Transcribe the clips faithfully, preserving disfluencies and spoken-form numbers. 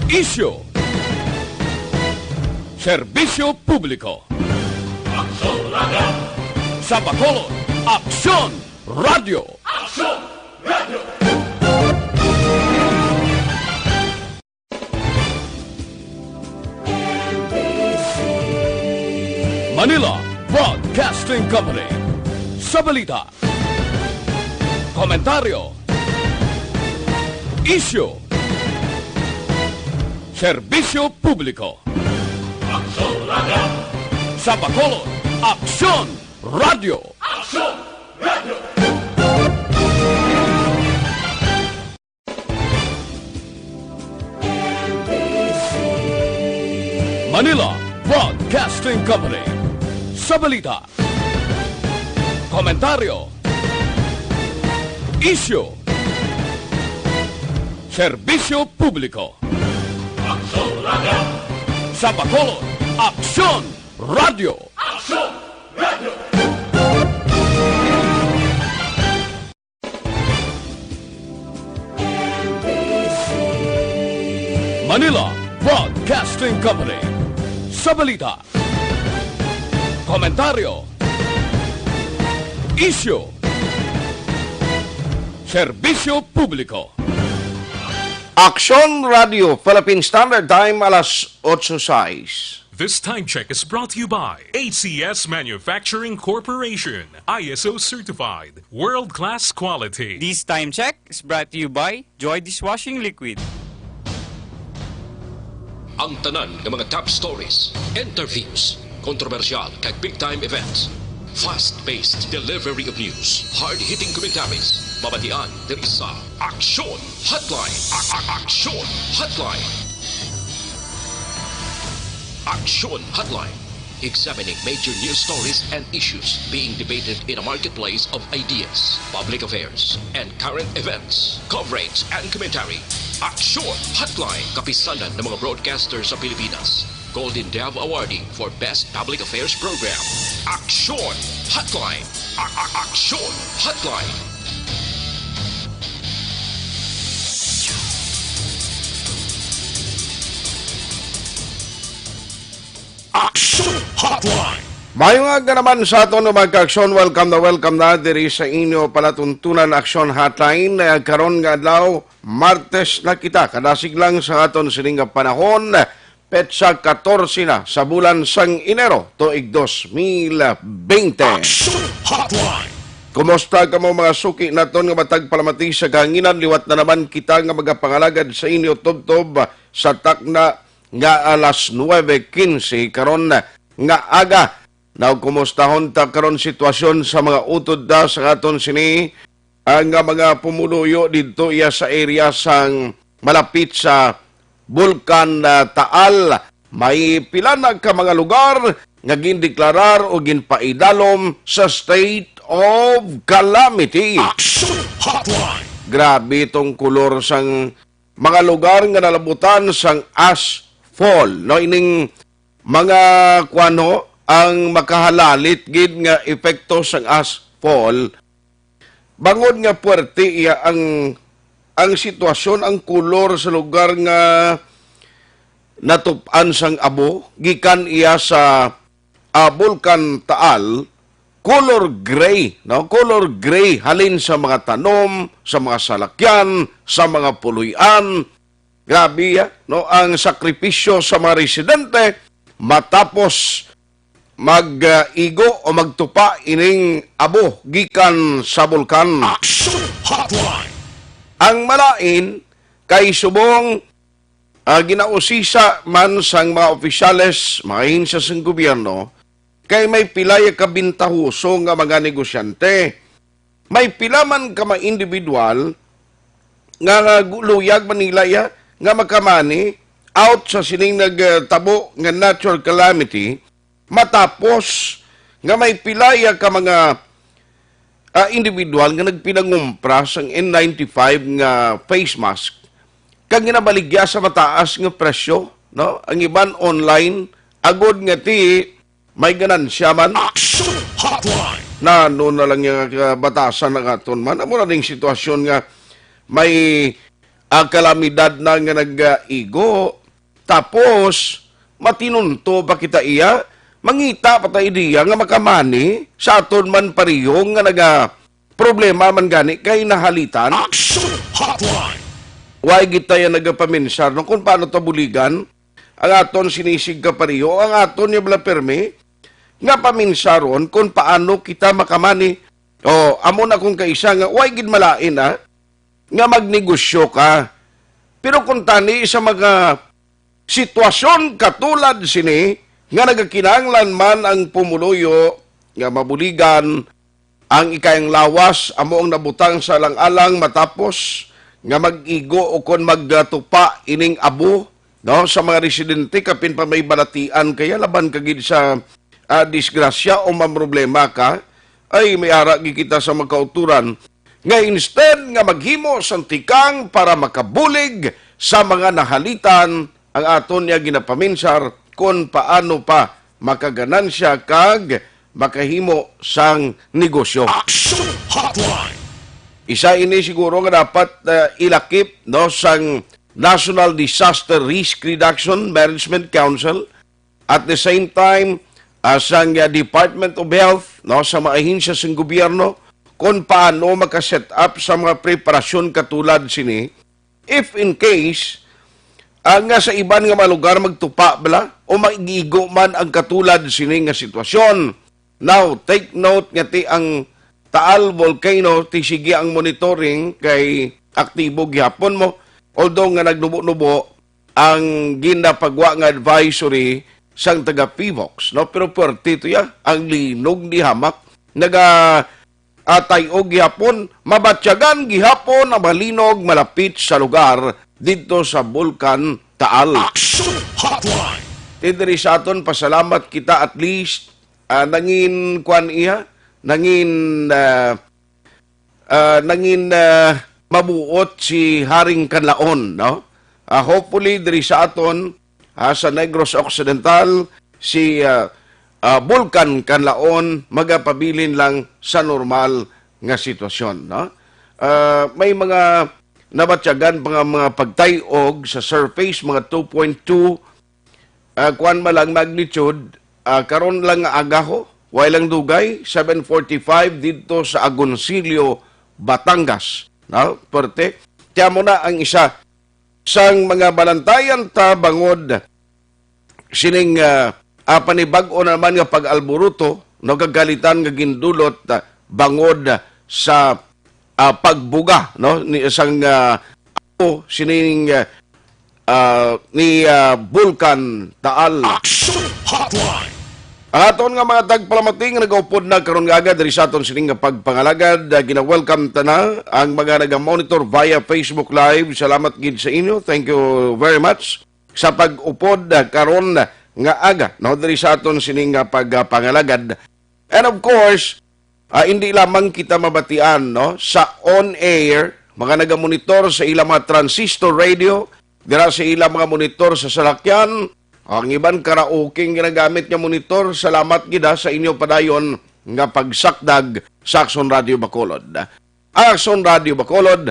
Isyu. Serbisyo publiko. Aksyon Radio. Sa Bacolod, Aksyon Radio. Aksyon Radio. Manila Broadcasting Company. Sa balita, komentaryo, isyu, serbisyo publiko. Aksyon Radio. Sa Bacolod, Aksyon Radio. Aksyon Radio. Manila Broadcasting Company. Sa balita, komentaryo, isyu, serbisyo publiko. Aksyon Radio. Sa Bacolod, Aksyon Radio. Aksyon Radio. Manila Broadcasting Company. Sa balita, komentaryo, isyu, serbisyo publiko. Aksyon Radio Philippine Standard Time, alas otso sais. This time check is brought to you by A C S Manufacturing Corporation, I S O certified, world-class quality. This time check is brought to you by Joy Dishwashing Liquid. Ang tanan nga mga top stories, interviews, kontrobersyal kag big time events, fast-paced delivery of news, hard-hitting commentaries, mabatian diri sa Aksyon Hotline. A- a- Aksyon Hotline. Aksyon Hotline. Examining major news stories and issues being debated in a marketplace of ideas, public affairs, and current events. Coverage and commentary. Aksyon Hotline. Kapisanan ng mga broadcaster sa Pilipinas. Golden Dove Awardee for Best Public Affairs Program. Aksyon Hotline. A- a- Aksyon Hotline. Aksyon Hotline. Maayong aga naman sa aton, mga ka-aksyon. Welcome na welcome na diri sa inyo palatuntunan Aksyon Hotline. Eh, karon nga adlaw, Martes na kita. Kadasig lang sa aton sining nga panahon, petsa katorse na sa bulan sang Enero, tuig dos mil bente. Aksyon Hotline. Kumusta kamo, mga suki naton nga matag palamati sa kahanginan? Liwat na naman kita nga magapangalagad sa inyo tubtob sa takna nga alas nuebe quince karon nga aga. Now, kumustahon ta karon sitwasyon sa mga utod ta sa aton sini, ah, nga mga pumuluyo didto iya sa area sang malapit sa Bulkan, ah, Taal. May pila na ka mga lugar nga gindeklarar o ginpaidalom sa state of calamity. Action Hotline. Grabe tong kulor sang mga lugar nga nalabutan sang ash fall, no? Ining mga, kuwan, no, ang makahalalit gid nga epekto sang ash fall, bangod nga puwerte iya ang, ang sitwasyon, ang kulor sa lugar nga natup-an sang abo, gikan iya sa, ah, Bulkan Taal, color gray, no? Color gray halin sa mga tanom, sa mga salakyan, sa mga puloy-an. Grabe, ah, no, ang sakripisyo sa mga residente matapos mag, ah, igo o magtupa ining abo gikan sa bulkan. Action Hotline. Ang malain kay subong, ah, ginausisa man sang mga opisyales, mga ahensya sang gobyerno, kay may pila ya ka bintahoso nga mga negosyante. May pila man ka mga individual nga, nga gu-, luyag man nila ya nga makamani out sa sining nagtabo nga natural calamity, matapos nga may pila ya ka mga, ah, individual nga nagpinangumpra sang N ninety-five nga face mask kag ginabaligya sa mataas nga presyo, no? Ang iban online, agod nga ti may ganansya man. Action Hotline. Nano na lang yung, ah, batasan ang aton man. Amo na ding sitwasyon nga may, ah, kalamidad na nga nag-, ah, igo. Tapos, matinunto pa kita iya, mangita pa ta ideya nga makamani sa aton man pareho nga naga problema man gani kay nahalitan. Action Hotline! Why gid ta ya nagapaminsar, no? Kung paano ta buligan ang aton sinisig kapareho, ang aton ya bala permi nga paminsaron kung paano kita makamani. O, amo na kung kaisa nga, why gid malain, ah, nga magnegosyo ka. Pero kung tani sa mga sitwasyon katulad sini nga nagakinahanglan man ang pumuluyo nga mabuligan, ang ikayang lawas amo ang nabutang sa alang-alang matapos nga mag-igo o kon magtupa ining abo, no, sa mga residente, kapin pa may balatian kaya laban ka gid sa, ah, disgrasya o mamroblema ka, ay may ara gid kita sa makauturan nga instead nga maghimo sang tikang para makabulig sa mga nahalitan, ang aton niya ginapaminsar kon paano pa makaganansya kag makahimo sang negosyo. Action Hotline! Isa ini siguro nga dapat, uh, ilakip, no, sang National Disaster Risk Reduction Management Council, at the same time, uh, sang, uh, Department of Health, no, sa mga ahensya sang gobyerno, kung paano maka-set up sa mga preparasyon katulad sini, if in case, ah, nga sa iban nga mga lugar magtupa bala o mag-igo man ang katulad sini nga sitwasyon. Now, take note nga ti ang Taal Volcano, ti sige ang monitoring kay aktibo gihapon mo. Although nga nagnubo-nubo ang ginapagwa nga advisory sang taga PHIVOLCS, no? Pero puwerte to ya, ang linog ni hamak. Naga atay og gihapon, mabatyagan gihapon ang malinog malapit sa lugar didto sa Bulkan Taal. Action Hotline! Ti diri sa aton, pasalamat kita at least, ah, nangin kwan iya, nangin, ah, ah, nangin, ah, mabuot si Haring Kanlaon, no? Ah, hopefully, diri sa aton, ah, sa Negros Occidental, si, ah, ah, Bulkan Kanlaon magapabilin lang sa normal nga sitwasyon, no? Ah, may mga nabatyagan pa nga mga pagtay-og sa surface, mga two point two, ah, kuwan man lang magnitude, ah, karon lang nga agaho, way lang dugay, seven forty-five didto sa Agoncillo, Batangas, no? Perte. Kaya mo na ang isa sang mga balantayan ta bangod sining, ah, ah, panibag-o naman nga pag-alburuto, no, kagalitan nga gindulot, ah, bangod, ah, sa, ah, pagbuga, no, ni isang, ah, apo sining, ah, ah, ni, ah, Bulkan Taal. Action Hotline! Ang aton nga mga tagpalamati nga nagaupod na karon nga aga diri sa aton sining nga pagpangalagad, ah, gina-welcome ta na ang mga naga-monitor via Facebook Live. Salamat gid sa inyo. Thank you very much sa pag-upod, ah, karon nga aga, no, diri sa aton sining nga pagpangalagad. And of course, ah, hindi lamang kita mabatian, no, sa on-air, mga nagamonitor sa ilang mga transistor radio, dira sa ilang mga monitor sa salakyan, ang iban karaoke ang ginagamit nga monitor. Salamat gid, ha, sa inyo padayon nga pagsakdag sa Aksyon Radio Bacolod. Aksyon Radio Bacolod,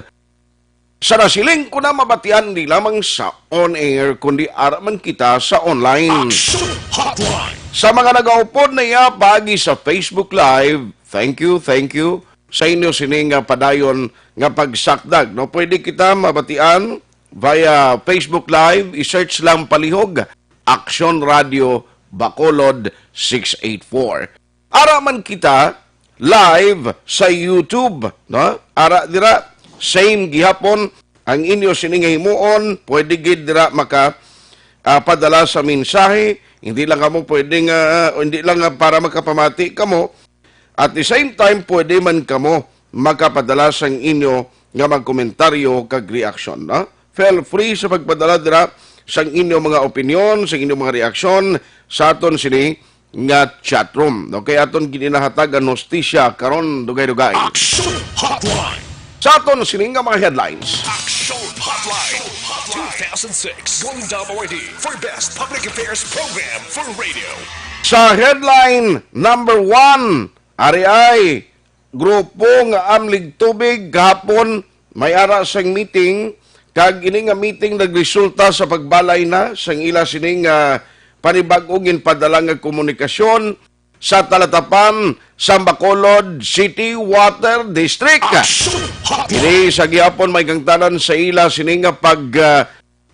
sa nasiling ko na mabatian di lamang sa on-air, kundi ara man kita sa online. Action Hotline! Sa mga nagaupod na iya paagi sa Facebook Live, thank you, thank you sa inyo sini nga padayon nga pagsakdag, no? Pwede kita mabatian via Facebook Live, i-search lang palihog, Aksyon Radio Bacolod six eight four. Ara man kita live sa YouTube, no? Ara dira, same gihapon ang inyo sini nga himuon, pwede gid dira maka, ah, padala sa mensahe. Hindi lang kamo pwede nga, hindi lang nga para makapamati kamo, at the same time, pwede man kamo makapadala sang inyo nga mga komentaryo kag reaksyon, no? Feel free sa pagpadala dira sang inyo mga opinyon, sang inyo mga reaksyon sa aton sini nga chat room. Okay, aton ginahatag ang hustisya karon, dugay-dugay. Action Hotline! Sa aton sini nga mga headlines. Action Hotline two thousand six Golden Dome Awardee for Best Public Affairs Program for Radio. Sa headline number one, ari ay grupo nga amlig tubig gahapon may ara sang meeting Kag ini nga meeting nagresulta sa pagbalay na sang ila sining, ah, panibag-o ginpadala nga komunikasyon sa talatapan sa Bacolod City Water District. Action Hotline! Ini sa gihapon may kangtanan sa ila sini nga pag, ah,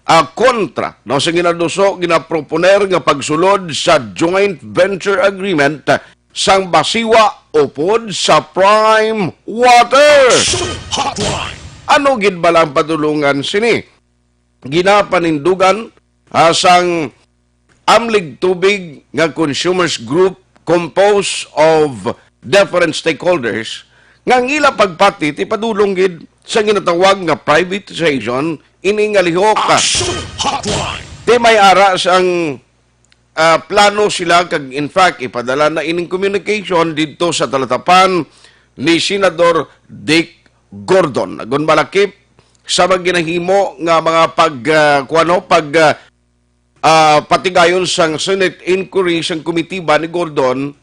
ah, kontra, no, sa ginaduso, ginaproponer nga pagsulod sa joint venture agreement sang Basiwa upod sa Prime Water. Action Hotline! Ano gid bala ang padulungan sini? Ginapanindugan, ah, sang Amlig Tubig nga consumers group composed of different stakeholders nga ang ila pagpati ti padulong gid sa ginatawag nga privatization ini nga lihok. Action Hotline! Ti may ara sang, ah, plano sila kag in fact ipadala na ining communication didto sa talatapan ni Senador Dick Gordon. Agon malakip sa mga ginahimo nga mga pag, ah, kuwano, pag, ah, ah, patigayon sang Senate inquiry sang komitiba ni Gordon,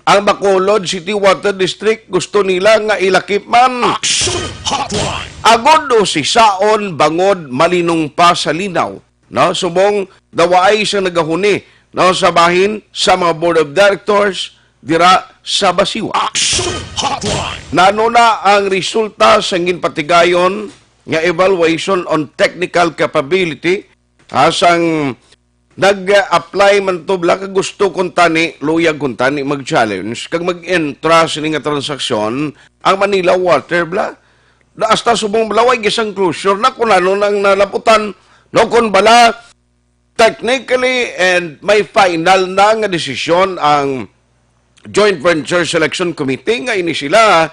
ang Bacolod City Water District gusto nila nga ilakip man. Action Hotline! Agod o sisaon bangod malinong pa sa linaw, no? Subong dawaay sa nagahuni, no, sa bahin sa mga board of directors dira sa Basiwa. Action Hotline! Nano na ang resulta sang ginpatigayon nga evaluation on technical capability, ah, sang nag-apply man to bala kag gusto kuntani, luyag kuntani mag-challenge kag mag-entra sini nga transaksyon ang Manila Water bala. Na hasta subong bala way gisang closure na kung ano nang nalaputan, no, kung bala technically and may final na nga desisyon ang Joint Venture Selection Committee nga ini sila,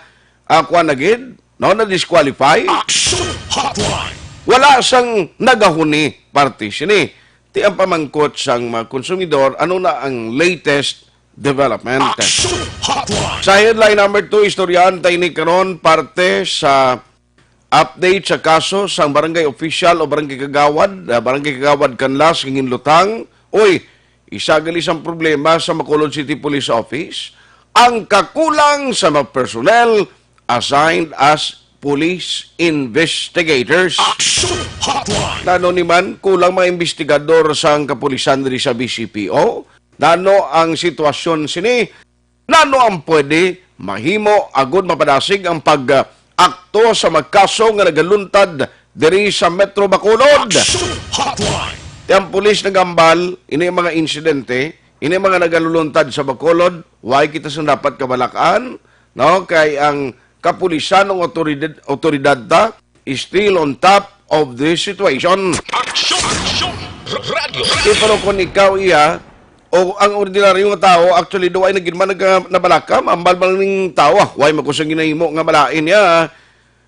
ah, kuwan na gid, no, na-disqualify. Action Hotline! Wala sang nagahuni parte sini. Ti ang pamangkot sang mga konsumidor, ano na ang latest development? Action Hotline! Sa headline number two, istoryahan ta ini karon parte sa update sa kaso sang barangay official o barangay kagawad, ah, barangay kagawad Canlas nga ginlutang. Uy, isa gali sang problema sa Bacolod City Police Office ang kakulang sa mga personnel assigned as police investigators. Action Hotline! Nano ni man kulang mga investigador sang kapulisan diri sa B C P O? Nano ang sitwasyon sini? Nano ang pwede mahimo agud mapadasig ang pag-akto sa mga kaso nga nagaluntad diri sa Metro Bacolod? Action Hotline! Ti ang pulis nagambal, ini mga insidente, ini mga nagaluluntad sa Bacolod, way kita sang dapat kabalak-an, no? Kay ang kapulisan o otoridad, otoridad ta, is still on top of this situation. Action! Action! R-, Radyo! Di, pero kung ikaw iya, o ang ordinaryo nga tawo, actually, do ay nagin man nag-, nabalaka, mambal man ning tawo, ah, way man ko sa ginahimo nga balain niya,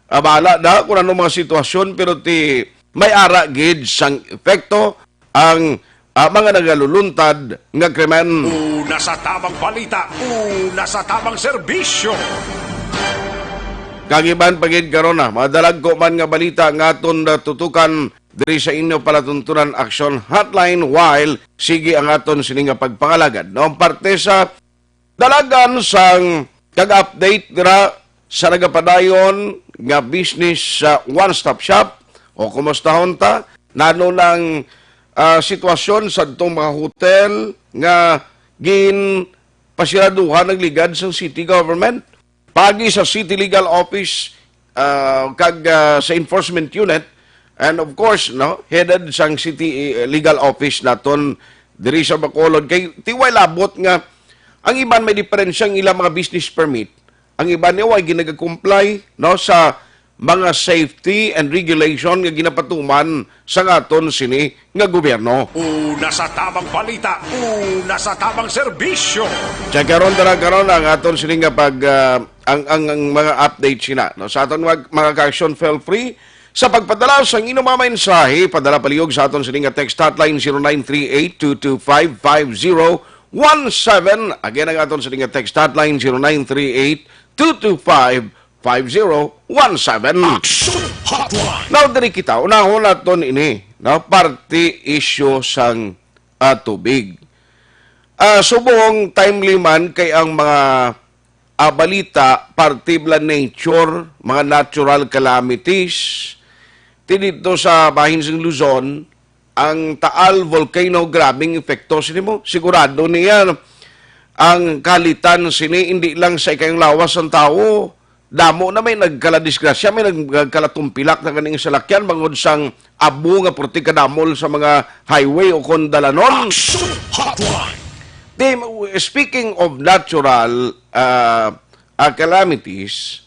ah, bala da kung ano mga sitwasyon, pero ti may ara gid sang epekto ang, ah, mga nagaluluntad nga krimen. Una sa tamang balita, una sa tamang serbisyo. Kag iban pa gid karon, ah, madalagko man nga balita nga aton natutukan diri sa inyo palatuntunan Action Hotline, while sige ang aton sini nga pagpangalagad. No, ang parte sa dalagan sang kag update dira sa nagapadayon nga business sa One Stop Shop. O kumustahon ta? Nano nang, ah, sitwasyon sa atong mga hotel nga ginpasiraduhan nagligad sang city government? Pagi sa City Legal Office, ah, kag, ah, sa Enforcement Unit, and of course, no, headed sang City, eh, Legal Office naton diri sa Bacolod. Kay ti way labot nga ang iban may diferensya ang ilang mga business permit, ang iban ni way ginagakomply, no, sa mga safety and regulation nga ginapatuman sa aton sini nga gobyerno. Una sa tamang balita, una sa tamang serbisyo. Sa karon, dara karon ang aton sini nga pag, ah, ang, ang, ang mga update sina, no? Sa aton mag-, mga ka-action, feel free sa pagpadala sa inyong mga mensahe, padala palihog sa aton sini nga text hotline, zero nine three eight two two five five zero one seven. Again, ang aton sini nga text hotline, zero nine three eight two two five five zero one seven. Action Hotline. Now, diri kita, unahon naton ini, no? Party issue sang, ah, tubig. Ah, subong timely man kay ang mga, ah, balita, parte bala nature, mga natural calamities, Ti dito sa bahin sang Luzon, ang Taal Volcano, grabing epekto sini mo. Sigurado niya ang kalitan sini, hindi lang sa ikayong lawas sang tawo. Damo na may nagkaladisgrasya, may nag-, nagkalatumpilak na ganing salakyan bangod sang abo nga purti kadamol sa mga highway o kon dalanon. Action Hotline. Di, speaking of natural, ah, ah, calamities,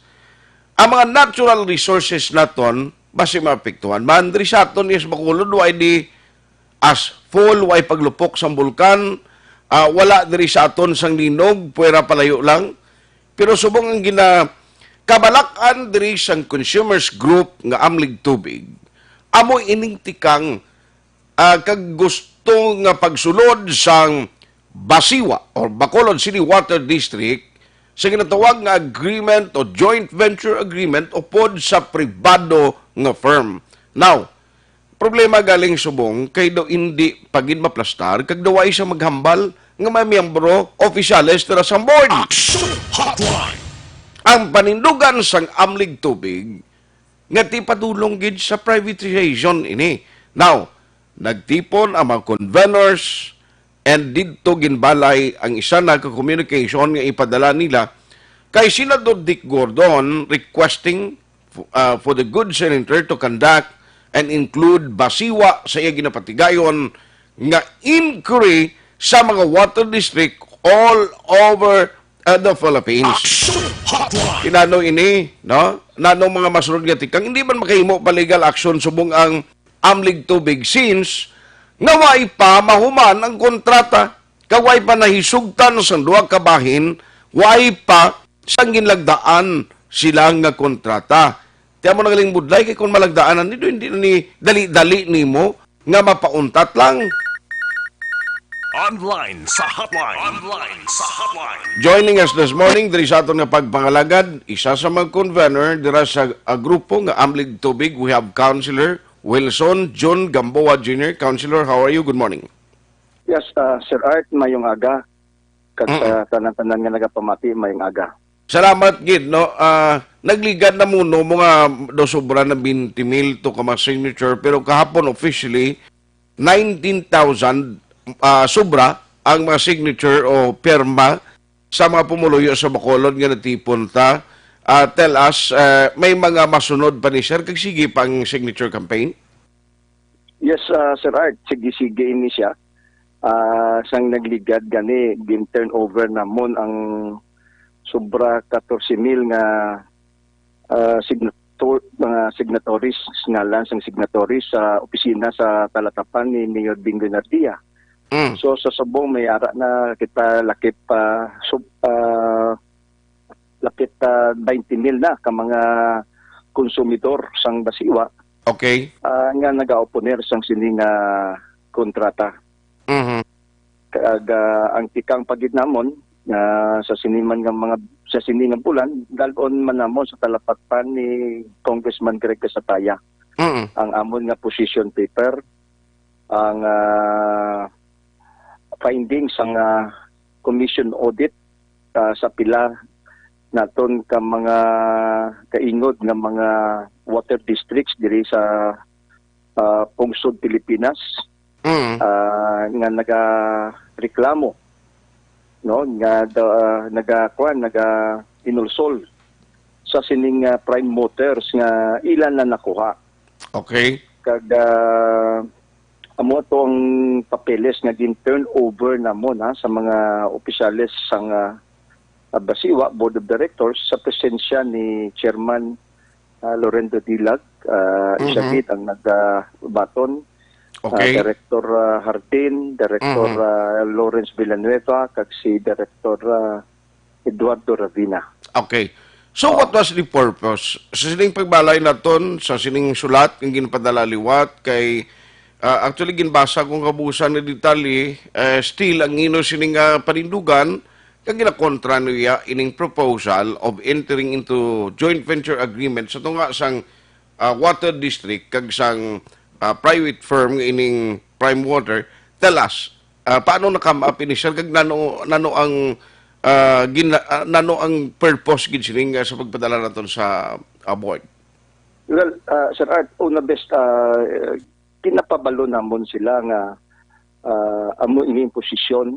ang mga natural resources naton basi maapektuhan man. Diri sa aton, yes, Bacolod, way di as full, way paglupok sang bulkan, ah, wala diri sa aton sang linog, pwera palayo lang. Pero subong ang gina-, kabalakan diri sang Consumers Group nga Amlig Tubig, amo ining tikang, ah, kag gusto nga pagsulod sang Basiwa or Bacolod City Water District sa ginatawag nga agreement o joint venture agreement upod sa pribado nga firm. Now, problema galing subong kay daw indi pa gid maplastar kag daw way sa maghambal nga may miyembro, opisyales dira sa board. Action Hotline. Ang panindugan sang Amlig Tubig nga ti padulong gid sa privatization ini. Now, nagtipon ang mga conveners and didto ginbalay ang isa na ka communication nga ipadala nila kay Senador Dick Gordon requesting f-, ah, for the good senator to conduct and include Basiwa sa iya ginapatigayon nga inquiry sa mga water district all over, ah, the Philippines. Action Hotline. Inano ini, no? Nanong mga masunod nga tikang, hindi man makahimo pa legal action subong ang Amlig Tubig since nga way pa mahuman ang kontrata, kag way pa nahisugtan sang duha ka bahin, way pa sang ginlagdaan sila nga kontrata. Ti amo na galing budlay kay kung malagdaanan nito, hindi na ni dali-dali nimo nga mapauntat lang. Online sa hotline. Online sa hotline. Joining us this morning, diri sa aton nga pagpangalagad, isa sa mga convener dira sa, ah, grupo nga Amlig Tubig, we have Councilor Wilson John Gamboa Junior. Councilor, how are you? Good morning. Yes, ah, Sir Art, mayong aga. Kag Mm. sa tanan-tanan nga nagapamati, mayong aga. Salamat gid, no? Ah, nagligad na mo, no, mga do sobra na twenty mil to ka mga signature, pero kahapon officially, nineteen thousand, ah, sobra ang mga signature o pirma sa mga pumuluyo sa Bacolod nga natipon ta. Ah, tell us, ah, may mga masunod pa ni sir, kag sige pa ang signature campaign? Yes, ah, Sir Art, sige-sige ini siya. Ah, sang nagligad gani, gin-turn over namon ang sobra katorse mil nga, ah, signator-, mga signatories, ngalan sang signatories sa opisina sa Talatapan ni Mayor Bingo Nardia. Mm. So, sa subong, may ara na kita lakip pa, sub-, ah, lapit, ah, twenty mil na ka mga konsumidor sang Basiwa, Okay. ah, nga nagaoponer sang sini nga kontrata. Mhm. Kag, ah, ang tikang pa gid namon, ah, sa sini man nga mga, sa sini nga bulan, dal-on man namon sa talapatan ni Congressman Greg Casataya Mm. ang amon nga position paper, ang, ah, findings sang, ah, commission audit, ah, sa pila naton ka mga kaingod nga mga water districts diri sa, ah, pungsod Pilipinas, Mm. ah, nga nagareklamo, no, nga da-, naga-, kuwan, naga-inulsol sa sining, ah, prime waters nga ila na nakuha. Okay. Kag, ah, amo ato ang papeles nga gin-turn over namon, ha, sa mga opisyales sang, ah, ah, Basiwa Board of Directors sa presensya ni Chairman, ah, Lorendo Dilag, ah, Mhm. siya gid ang nagbaton, ah, Okay. Director, ah, Hardin, Director, Mhm. ah, Lawrence Villanueva, kag si Director, ah, Eduardo Ravina. Okay. So, Oh. what was the purpose? Sa sining pagbalay naton, sa sining sulat nga ginpadala liwat kay, ah, actually, ginbasa ko nga busa na detalye, eh, still, ang ino sining, ah, panindugan, kag ginakontra niya ining proposal of entering into joint venture agreement sa tunga sang, ah, water district kag sang, ah, private firm nga ining Prime Water. Tell us, ah, paano na-come up ini, sir? Kag nano, nano ang, ah, gina-, ah, nano ang purpose gid sining, ah, sa pagpadala naton sa, ah, board? Well, ah, Sir Art, una best, ah, kinapabalo namon sila nga, ah, amo ini ang posisyon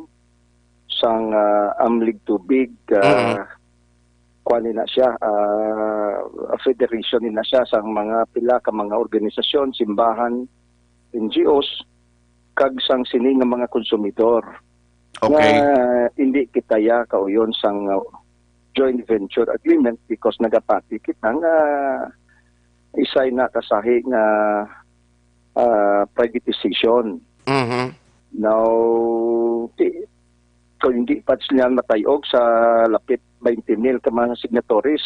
sang, ah, Amlig Tubig, ah, Mm. kuwan ni na siya, ah, federation ni na siya sang mga pila ka mga organisasyon, simbahan, N G Os, kag sang sini nga mga konsumidor. Okay. Nga hindi kita ya kauyon sang, ah, joint venture agreement because nagapati kita nga isay na kasahi nga, ah, privatization. Mhm. Now, ti-, kung hindi pa sila matayog sa lapit twenty mil ka mga signatories,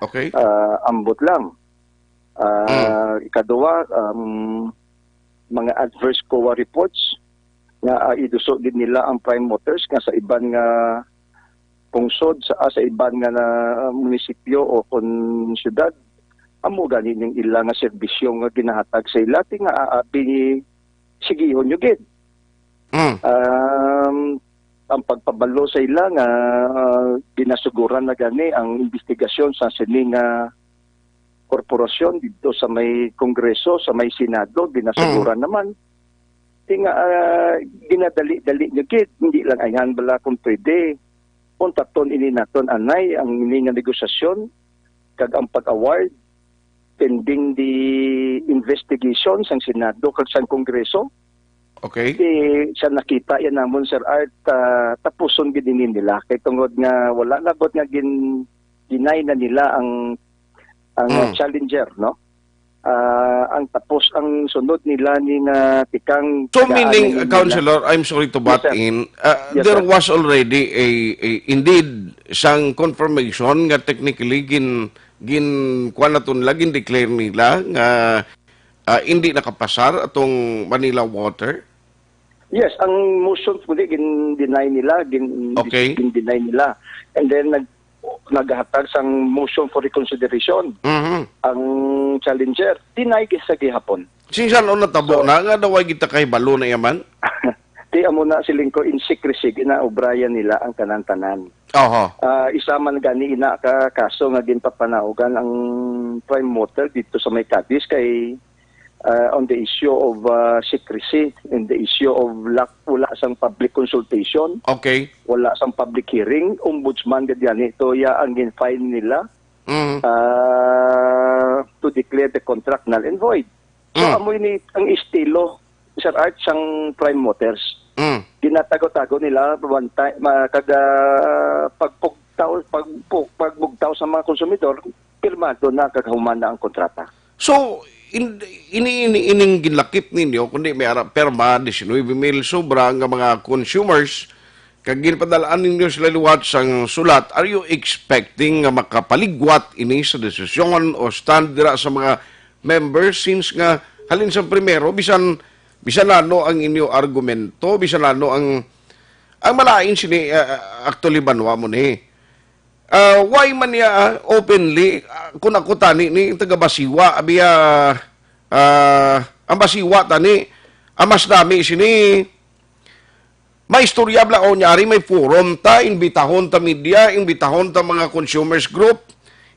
Okay. ah, ambot lang. Ah, Mm. ikaduha, um, mga adverse COA reports nga, ah, iduso gid nila ang Prime Motors nga sa iban nga pungsod, sa, ah, sa iban nga na munisipyo o kon syudad, amo gani ning ila nga serbisyo nga ginahatag sa ila, ti nga, ah, abi, sigihon nyo gid. Mm. Um, ang pagpabalo sa ila nga, ah, ginasuguran na gani ang investigasyon sa sini nga korporasyon dito sa may Kongreso, sa may Senado, ginasuguran Mm. naman. Ti nga, ah, ginadali-dali nyo gid, hindi lang ayhan bala kung pwede. Kung taton ini naton anay ang ini nga negosasyon, kag ang pag-award, pending the investigation sang Senado kag sang Kongreso. Okay. Di sa nakita yan namon, Sir Art, ah, tapuson gid ini nila. Kay tungod nga wala labot nga gin-, deny na nila ang, ang, ah, Mm. challenger, no? Ah, ang tapos, ang sunod nila ni nga tikang So, daanan meaning, nila. Councilor, I'm sorry to Yes, butt sir. in, ah, Yes, there sir. was already a, a, indeed, sang confirmation nga technically gin-, gin-, kuwan na to nila, gin-declare nila nga, ah, hindi nakapasar atong Manila Water? Yes, ang motion kundi gin-deny nila, gin-, Okay. gin-deny nila. And then nag-, naghatag sang motion for reconsideration Mhm. ang challenger. Deny gid sa gihapon. Sinsan o natabo So na nga daw ay kita kahibalo na yaman? Di amo na siling ko in secrecy, ginaobrayan nila ang tanan-tanan. Oho. Ah, isa man gani ina ka kaso nga ginpapanaugan ang Prime Motor dito sa may Cadiz kay, ah, on the issue of, ah, secrecy and the issue of lack, wala sang public consultation, Okay. wala sang public hearing, ombudsman gid gani to ya ang gin-file nila, Mm. ah, to declare the contract null and void. So, Mm. amo ini ang estilo, Sir Art, sang Prime Motors. Mm. Ginatago-tago nila one time, ah, kada pagpugtaw, pagpu-, pagbugtaw sa mga konsumidor, pirmado na kag human na ang kontrata. So, in-, ini, ini, ining ginlakip ninyo, kundi may ara, perma, diecinuebe mil sobra nga mga consumers, kag ginpadalaan ninyo sila liwat sang sulat, are you expecting nga makapaligwat ini sa desisyon o stand dira sa mga members, since nga halin sa primero, bisan, bisan ano ang inyo argumento, bisan ano ang, ang malain sini, ah, actually, banwa mo ni. Ah, why man niya, ah, openly, ah, kung ako tani ni taga Basiwa, abi, ah, ah, ang Basiwa tani, ang mas nami sini, may istorya bala, o nyari, may forum ta, imbitahon ta media, imbitahon ta mga consumers group,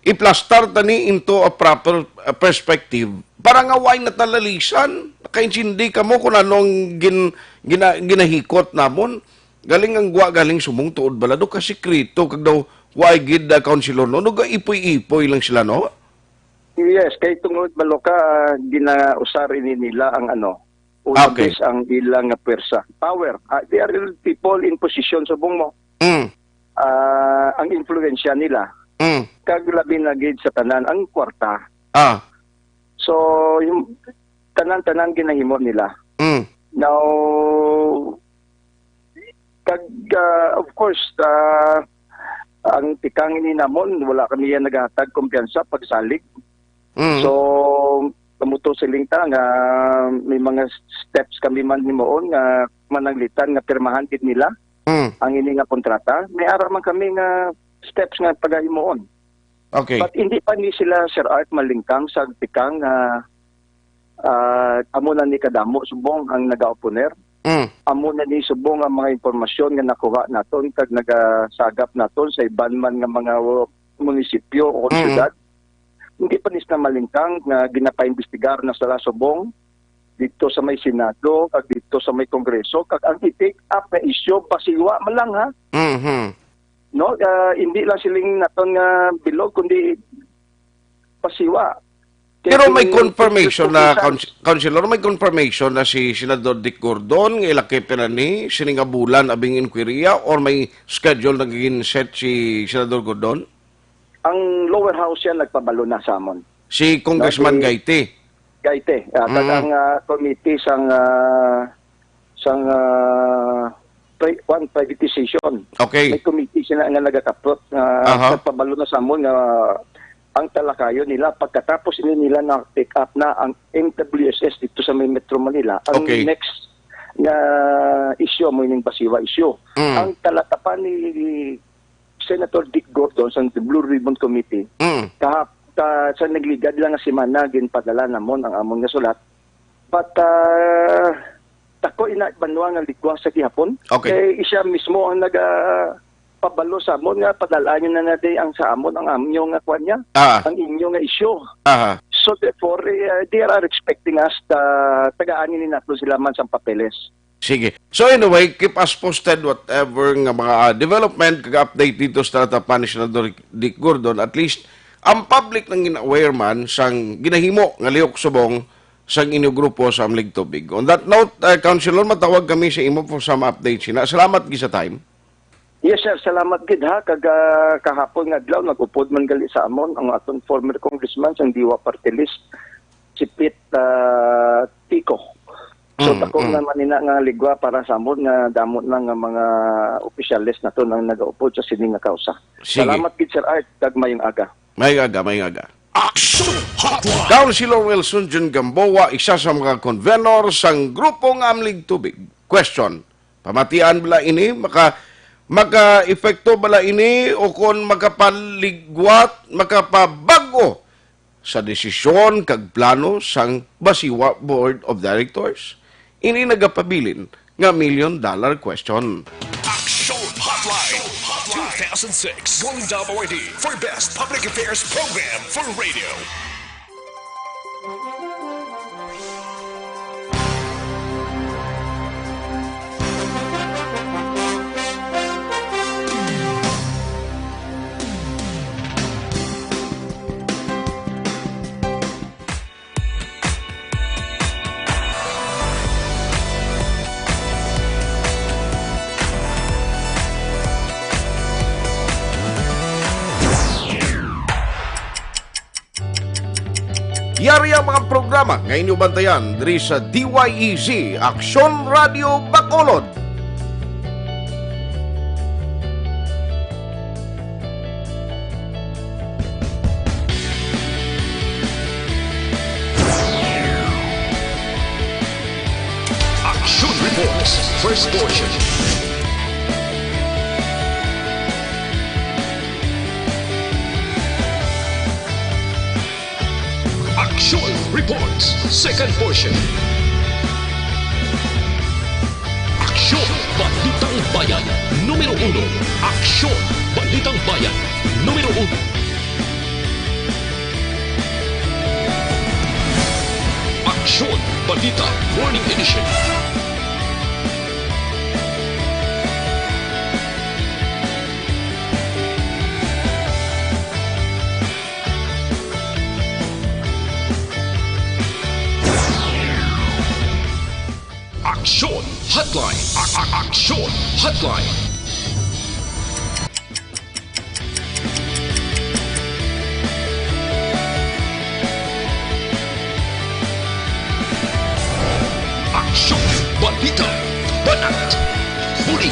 iplastar ta ni into a proper, uh, perspective. Para nga why natalalisan? Nakaintindi ka mo kung ano ang gin-, gina-, ginahikot namon. Galing ang gwa, galing sumong tuod bala do ka sikreto, kag daw why gid, uh, councilor, no? Nagaipoy-ipoy lang sila, no? Yes, kay tungod balo ka, ah, ginausar ini nila ang ano, una Okay. bis ang ilang nga pwersa. Power. Ah, they are people in position, subong mo. Mm. Ah, ang impluwensya nila. Mm. Kag labi na gid sa tanan, ang kwarta. Ah. So, yung tanan-tanan ginahimo nila. Mm. Now, kag, ah, of course, ah, ang tikang ini namon, wala kami yan naghatag kumpiyansa pagsalig. Mm. So, kamuto siling ta nga may mga steps kami man himuon nga mananglitan nga pirmahan gid nila Mm. ang ini nga kontrata. May ara man kami nga steps nga pagahimuon. Okay. But hindi pa ni sila, Sir Art, malingkang sa tikang nga, ah, amo na ni kadamo subong ang nagaoponer. Mm. Amo na ni subong ang mga impormasyon nga nakuha naton kag nagasagap naton sa iban man nga mga munisipyo o Mm. syudad. hindi pa ni sila malingkang nga ginapaimbestigar na sila subong dito sa may Senado kag dito sa may Kongreso, kag ang i-take up nga isyu, Basiwa man lang, ha? Mhm. No? Ah, hindi lang siling naton nga bilog, kundi Basiwa. Kay Pero may kung confirmation na, Council-, Councilor, may confirmation na si Senador Dick Gordon nga ilakip na ni sini nga bulan abing inquiry, or may schedule na gin-set si Senador Gordon? Ang lower house yan nagpabalo na sa amon. Si Congressman No, si Gaite. Gaite, ah, kag Mm. ang, ah, committee sang, ah, sang, ah, pri-, kwan, privatization. Okay. May committee sila nga nagakaprot nga Aha. nagpabalo na sa amon nga ang talakayon nila pagkatapos ini nila na pick up na ang M W S S dito sa may Metro Manila. Ang Okay. next nga issue mo ining Basiwa issue. Mm. Ang talatapan ni Senator Dick Gordon sa Blue Ribbon Committee, Mm. kahap-, ka-, sa nagligad lang nga semana, ginpadala namon ang amon nga sulat. But, ah, tako ina banwa nga ligwa sa gihapon. Okay. Kay siya mismo ang naga pabalo sa amon nga padal-an na na day ang sa amon ang amyo nga kwan niya, Ah. ang inyo nga issue. Aha. So therefore, eh, they are expecting us, ah, tagaan ni nato sila man sang papeles. Sige. So anyway, keep us posted whatever nga mga, ah, development kag update dito sa talatapan ni Senador Dick Gordon. At least, ang public nang gina-aware man sang ginahimo nga lihok subong sang inyo grupo sa Amlig Tubig. On that note, ah, Councilor, matawag kami sa imo for some updates. Sina-, salamat gid sa time. Yes, sir. Salamat gid, ha. Kag, ah, kahapon nga adlaw, nag-upod man gali sa amon ang aton former congressman sang Diwa Party List, si Pete, ah, Tico. So, Mm, tako mm. naman ina nga ligwa para sa amon nga damo na nga mga opisyales naton ang nagaupod sa sini nga kausa. Sige. Salamat gid, Sir Art, kag mayong aga. Mayong aga, mayong aga. Action Hotline! Councilor Wilson Jun Gamboa, isa sa mga convenor sang grupo nga Amlig Tubig. Question, pamatian bala ini? Maka-, maka-epekto bala ini o kon makapaligwat, makapabag-o sa desisyon kag plano sang Basiwa Board of Directors? Ini nagapabilin nga million dollar question. Action Hotline two thousand six Golden Dove Awardee for Best Public Affairs Program for Radio. Yari ang mga programa nga inyo bantayan diri sa D Y E Z, Aksyon Radio Bacolod. Action Reports, first portion. Action Reports, second portion. Aksyon, Balitang Bayan, numero uno. Aksyon, Balitang Bayan, numero uno. Aksyon, Balita, Morning Edition. Aksyon Hotline. A-, a-, Aksyon Hotline. Aksyon, balita, banat, buli.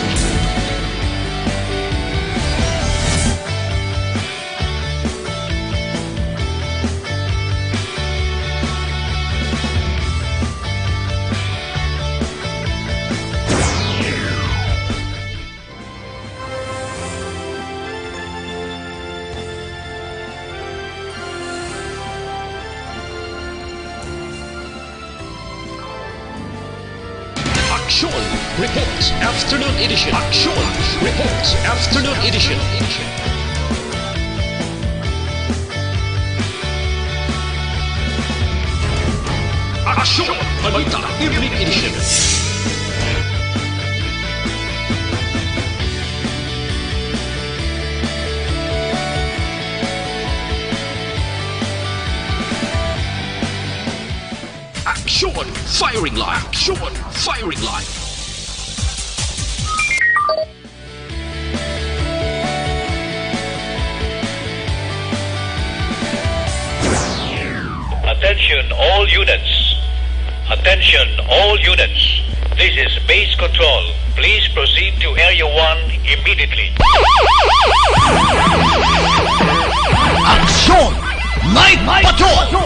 Action Reports Afternoon Edition. Action Reports Afternoon Edition. Aksyon! Balita Evening Edition. Aksyon! Firing line! Aksyon! Firing line! Attention all units. Attention all units. This is base control. Please proceed to Area one immediately. Aksyon! Night Patrol!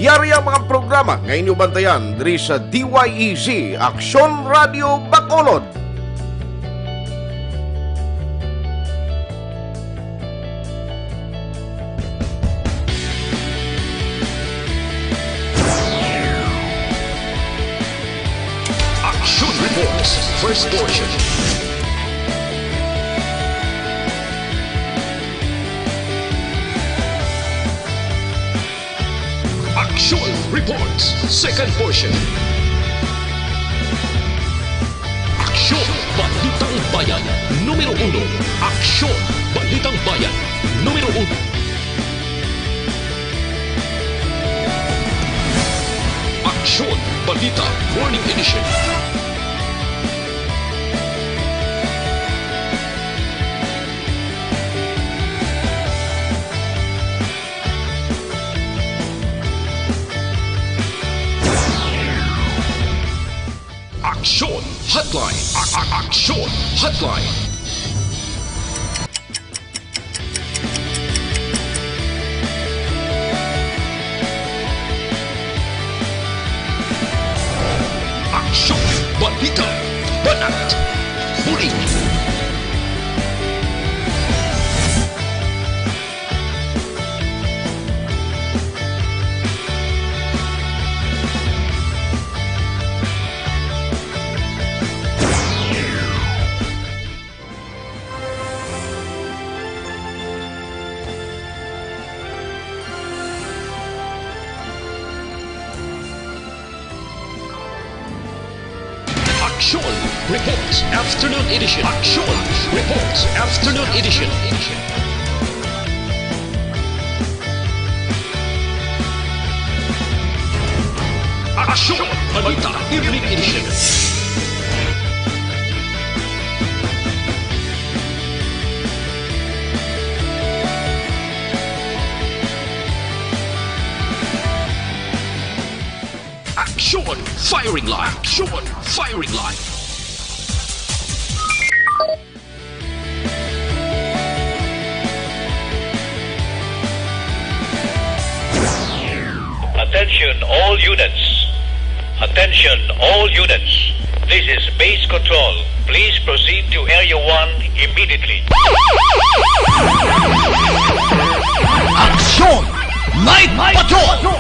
Yari ang mga programa nga inyo bantayan diri sa D Y E Z Aksyon Radio Bacolod. Action Reports, first portion. Action Reports, second portion. Aksyon, Balitang Bayan, numero uno. Aksyon, Balitang Bayan, numero uno. Aksyon, Balita, Morning Edition. Aksyon Hotline. A- a- Aksyon Hotline. Aksyon, balita, banat, bulig. Action Reports Afternoon Edition. Action Reports Afternoon Edition. Aksyon! Balita Evening Edition. Aksyon! Firing line! Aksyon! Firing line! Attention all units. Attention all units. This is base control. Please proceed to Area one immediately. Aksyon! Night Patrol!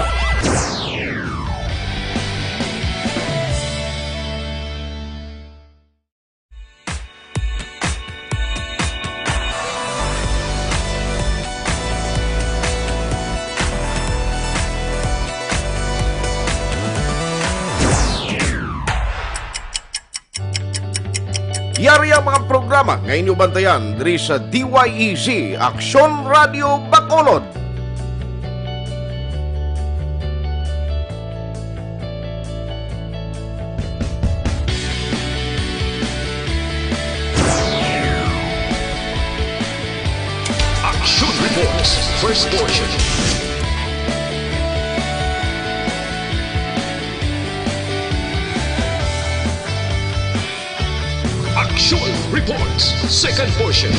Yari ang mga programa nga inyo bantayan diri sa D Y E Z Aksyon Radio Bacolod. Action Reports, first portion. Action Reports, second portion.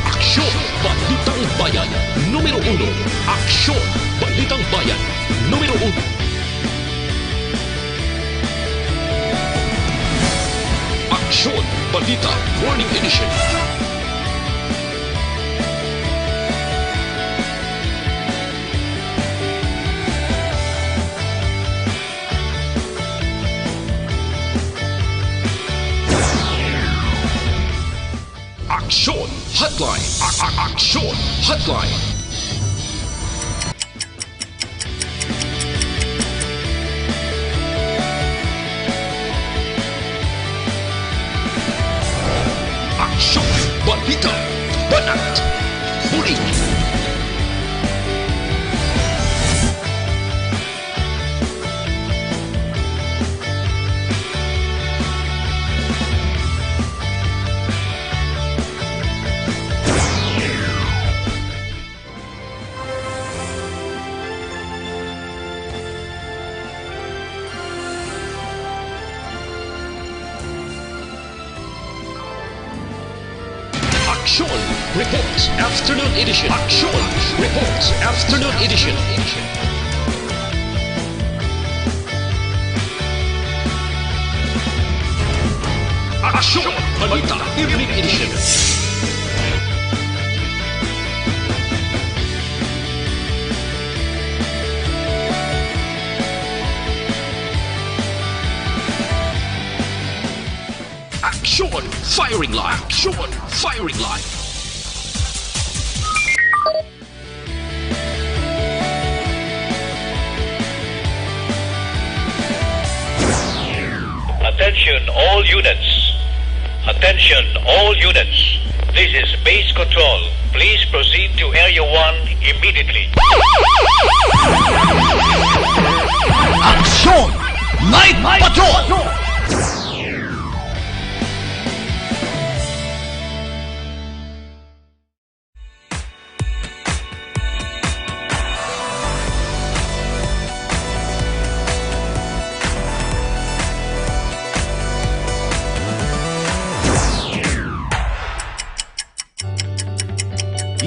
Aksyon, Balitang Bayan, numero uno. Aksyon, Balitang Bayan, numero uno. Aksyon, Balita, Morning Edition. Hotline. Aksyon, balita, banat, huli. Aksyon Reports Afternoon Edition. Aksyon Reports Afternoon Edition. Aksyon Balita Evening Edition. Aksyon Firing Line. Aksyon Firing Line. Attention all units. Attention all units. This is base control. Please proceed to Area one immediately. Aksyon! Night Patrol!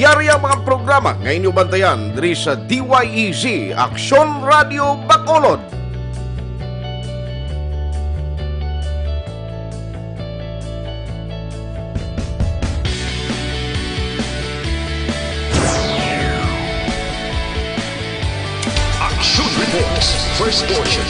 Yari ang mga programa nga inyo bantayan diri sa D Y E Z, Aksyon Radio Bacolod. Action Reports, first portion.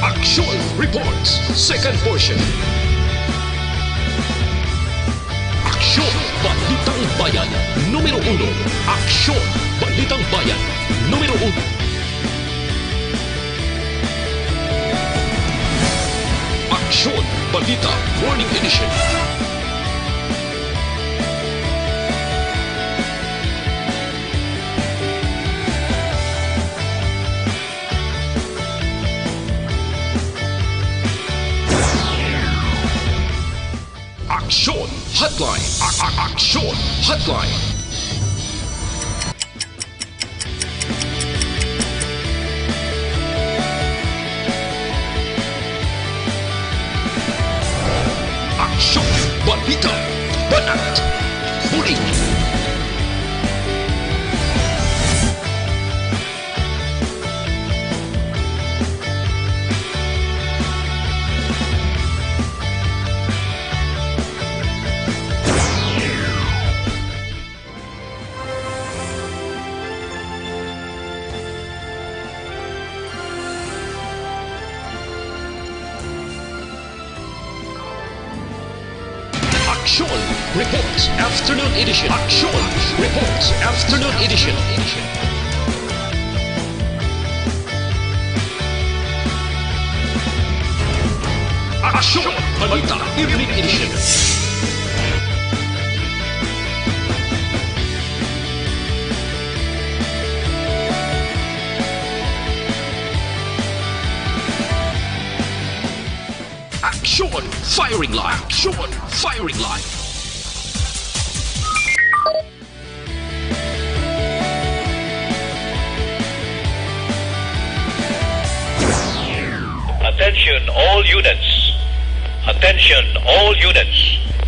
Action Reports, second portion. Aksyon, Balitang Bayan, numero uno. Aksyon, Balitang Bayan, numero uno. Aksyon, Balita, Morning Edition. Aksyon Hotline. A- a- Aksyon Hotline. Aksyon, balita, banat, huli. Aksyon Reports Afternoon Edition. Aksyon Reports Afternoon Edition. Aksyon Balita Evening Edition. Aksyon Firing Line. Aksyon Firing Line. Attention all units. Attention all units.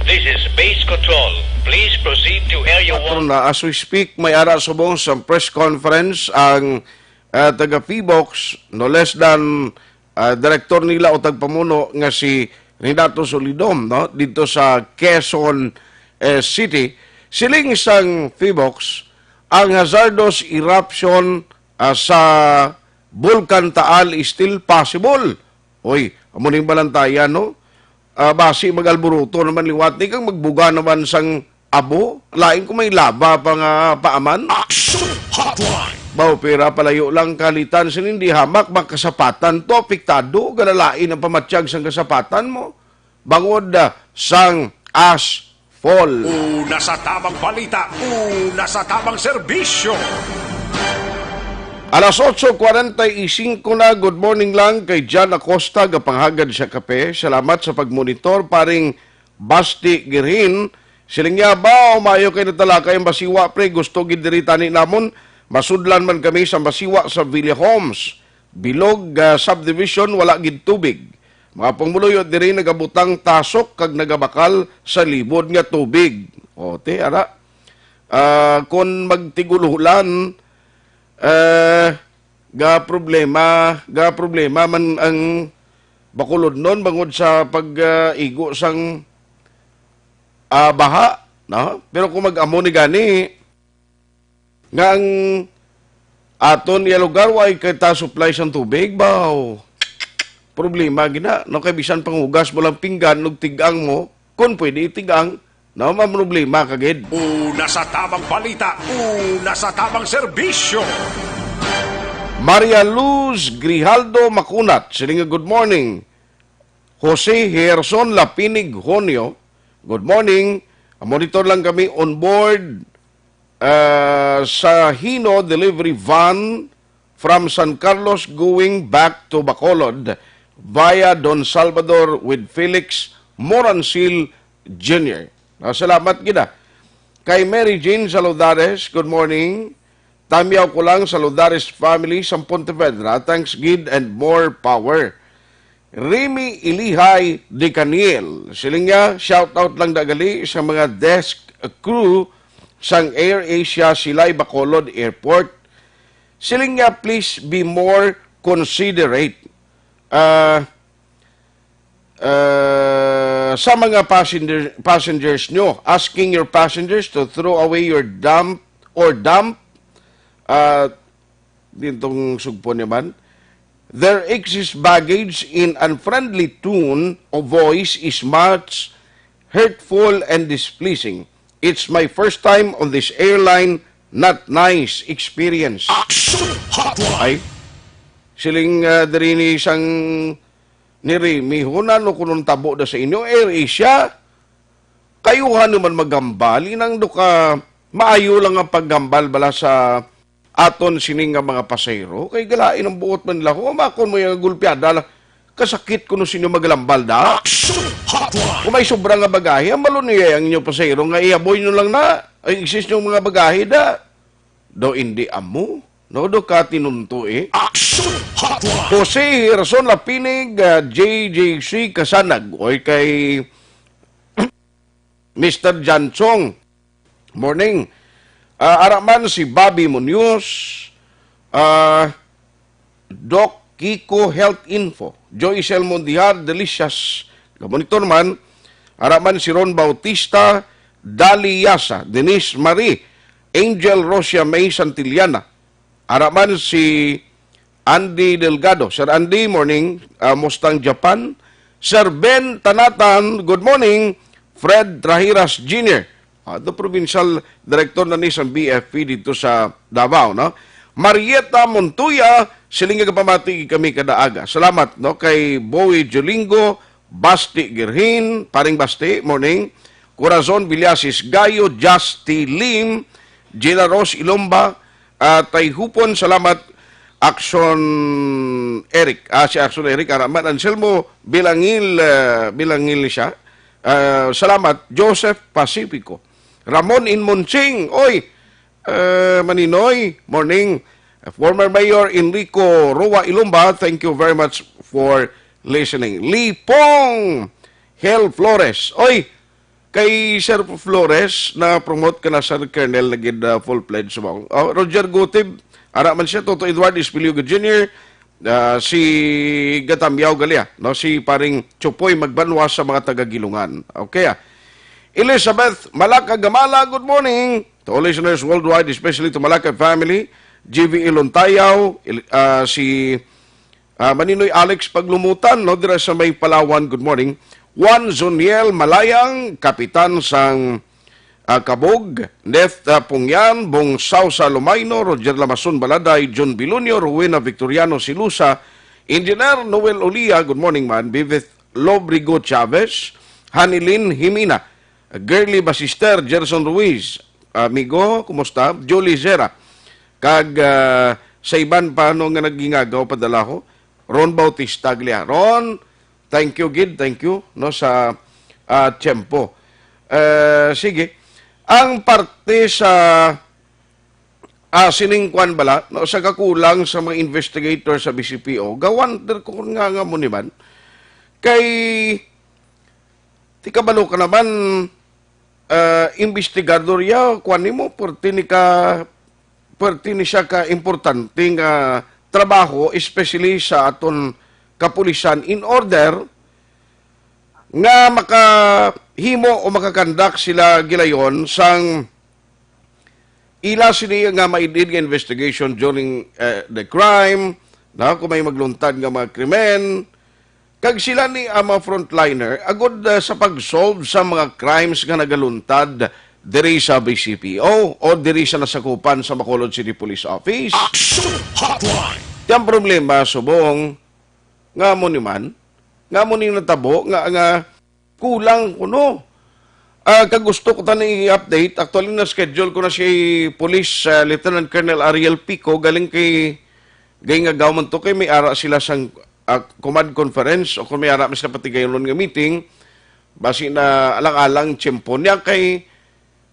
This is base control. Please proceed to area one. Patron na, as we speak, may ara subong sa press conference ang, ah, taga PHIVOLCS, no less than, ah, direktor nila o tagpamuno nga si Renato Solidom, no, dito sa Quezon, eh, City. Siling sang PHIVOLCS, ang hazardous eruption, ah, sa Bulkan Taal is still possible. Oy, Amo ning balantayan, no? Ah, basi mag-alburuto naman liwat ni kang magbuga naman sang abo. Lain kung may laba pa nga paaman. Action Hotline! Baw, pira palayo lang kalitan sini, hindi hamak, makasapatan to, apektado, ganalain ang pamatyag sang kasapatan mo. Bangod, ah, sang asphalt. Una sa tamang balita, una sa tamang serbisyo. Alas otso kwarenta y singko na, good morning lang kay Jan Acosta, gapanghagad sa kape. Salamat sa pagmonitor, paring Basti Girhin. Siling niya, "Ba, umayo kay natalakay ang Basiwa, pre. Gusto gid diri tani namon. Masudlan man kami sa Basiwa sa Villa Homes. Bilog, ah, subdivision, wala gid tubig. Mga pumuluyo diri nagabutang tasok kag nagabakal sa libod nga tubig." O, ti, ara. Ah, kon magtigulolan, eh, ga problema, ga problema man ang Bacolodnon bangod sa pag, ah, igo sang, ah, baha, no? Pero kung mag-amo ni gani, nga ang aton nga lugar, way kay ta supply sang tubig, baw, problema gina, no? Kay bisan panghugas mo lang pinggan ug tig-ang mo, kung pwede itig-ang, no, maproblema ka gid. Una sa tamang balita, una sa tamang serbisyo. Maria Luz Grijaldo Macunat, siling nga, "Good morning." Jose Gerson Lapinig Honio, "Good morning. Monitor lang kami on board, ah, sa Hino delivery van from San Carlos going back to Bacolod via Don Salvador with Felix Morancil Junior" Ah, salamat gid, ah. Kay Mary Jane Saludares, "Good morning. Tamyaw ko lang sa Ludares family sa Pontevedra. Thanks gid and more power." Remy Ilihay de Caniel, siling niya, "Shout out lang dagali sa mga desk crew sang Air Asia Silay Bacolod Airport." Siling niya, "Please be more considerate, ah, ah, sa mga passenger, passengers nyo. Asking your passengers to throw away your dump or dump," ah, dintong sugpon niya man, "their excess baggage in unfriendly tone of voice is much hurtful and displeasing. It's my first time on this airline, not nice experience." Action Hotline! Ay, siling, ah, diri ni sang ni Remy, hunan o kunong tabo da sa inyo, Air Asia. Kayuhan naman maghambal, inang do ka, maayo lang ang paghambal bala sa aton sini nga mga pasahero, kay galain ang buot man nila. Humakon mo yung gulpiada lang. Kasakit ko no sinyo maglambal da. Action Hotline! Kung may sobra nga bagahe, ang balon niya ang inyong pasahero nga ihaboy nyo lang na. Ay, exist yung mga bagahe da. Do hindi amo. No, do ka tinunto eh. Action Hotline! Jose Gerson Lapinig, ah, J J C Kasanag, oy kay Mister Janchong. Morning. Ah, ara man si Bobby Munoz, ah, Doc Kiko Health Info, Joycel Mondiar, Delicious. Gamonitor man, ara man si Ron Bautista, Dali Yasa, Denise Marie, Angel Rosia May Santillana, ara man si Andy Delgado. Sir Andy, morning. Ah, Mustang Japan. Sir Ben Tanatan, good morning. Fred Trahiras Junior, ah, the provincial director na ni sa B F P dito sa Davao, no? Marieta Montoya, siling nga pamati kami kada aga. Salamat, no, kay Boy Jolingo, Basti Girhin, paring Basti, morning. Corazon Villasis Gayo, Justy Lim, Gina Rose Ilomba, at kay Hupon, salamat, Action Eric. Ah, si Action Eric, ara man, Anselmo Bilangil, ah, Bilangil siya. Ah, salamat, Joseph Pacifico. Ramon Inmonsing, oy, ah, Maninoy, morning. Former Mayor Enrico Roa Ilumba, thank you very much for listening. Lipong Hel Flores, oy, kay Sir Flores, na-promote ka na, Sir Colonel, na gid, ah, full-fledged mo. Oh, Roger Gutib, ara man siya, Toto Edward Espiliogo Junior, ah, si Gatamyaw Galia, no? Si paring Chupoy Magbanwa sa mga taga-Gilungan. Okay, ah. Elizabeth Malaka Gamala, good morning to all listeners worldwide, especially to Malaka family, G V Ilontayaw, Il-, ah, si Ah, Maninoy Alex Paglumutan, no, dira sa may Palawan, good morning. Juan Zoniel Malayang, kapitan sang, ah, Kabog, Neth, ah, Pungyan, Bong Sausa Lumayno, Roger Lamason Baladay, John Bilunio, Rowena Victoriano Silusa, Engineer Noel Ulia, good morning man, Vivith Lobrigo Chavez, Hanilin Jimena, Girly Basister, Gerson Ruiz, amigo, kumusta? Julie Zera, kag, ah, sa iban pa, no, nga nagingagaw, padalaho, Ron Bautista Gliaron, thank you, gid, thank you, no, sa, ah, tiyempo. Eh, sige, ang parte sa, ah, sining kwan bala, no, sa kakulang sa mga investigator sa B C P O, gawan, der-, ko nga, nga mo ni man, kay, ti kabalo ka naman, ah, investigador ya, kwan nimo, perti ni ka, perti ni siya ka importante nga trabaho, especially sa aton kapulisan, in order nga makahimo o makakandak sila gilayon sang ila sini nga maidid nga investigation during, eh, the crime, na kung may magluntad nga mga krimen, kag sila ni ang mga frontliner agud, ah, sa pag-solve sa mga crimes nga nagaluntad diri sa B C P O o diri sa nasakupan sa Bacolod City Police Office. Action Hotline. Ti ang problema, subong, nga mo ni man, nga mo ni natabo, nga, nga kulang kuno. Ah, kag gusto ko tani i-update. Actually, na-schedule ko na si Police, ah, Lieutenant Colonel Ariel Pico, galing kay, kay nga gawman to, kay may ara sila sang, ah, command conference o kung may ara man sila patigayunon nga meeting, basi na alang-alang tiyempo niya kay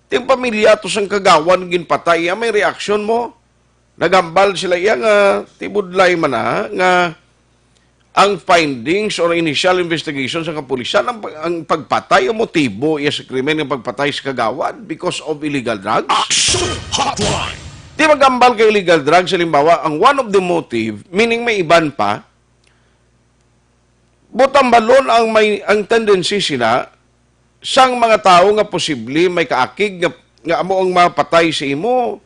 ting pamilya to sang kagawan ginpatay. Ah, may reaksyon mo? Nagambal sila iya nga tibudlay man na nga ang findings or initial investigation sa kapulisan, ang, ang pagpatay o motibo iya sa krimen ng pagpatay sa kagawad because of illegal drugs? Action Hotline! Di magambal kay illegal drugs, halimbawa, ang one of the motive, meaning may iban pa, butambalon ang may, ang tendency sila sang mga tawo nga posible may kaakig nga, nga amo ang mapatay sa imo,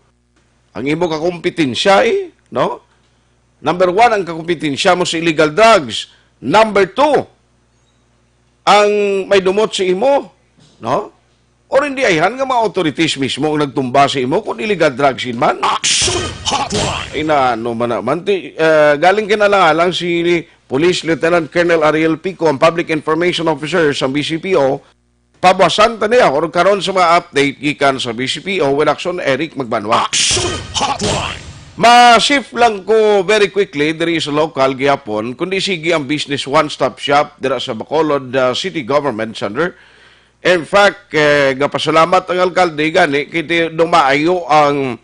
ang imo kakompetensya, eh, no? Number one, ang kakompetensya mo sa illegal drugs. Number two, ang may dumot sa imo, no? Or hindi ayhan nga mga authorities mismo ang nagtumba sa imo kung illegal drugs yun man? Action Hotline! Ay na, ano man naman, ti, eh, galing kinalangalang si Police Lieutenant Colonel Ariel Pico, ang Public Information Officer sa B C P O, pabuasan ta niya or karon sa mga update gikan sa B C P O, Wilakson Eric Magbanwa. Action Hotline! Ma-shift lang ko very quickly diri sa local gihapon, kundi sige ang Business One Stop Shop dira sa Bacolod, uh, City Government Center. In fact, eh, gapasalamat ang alkalde gani kay ti-, dumaayo ang,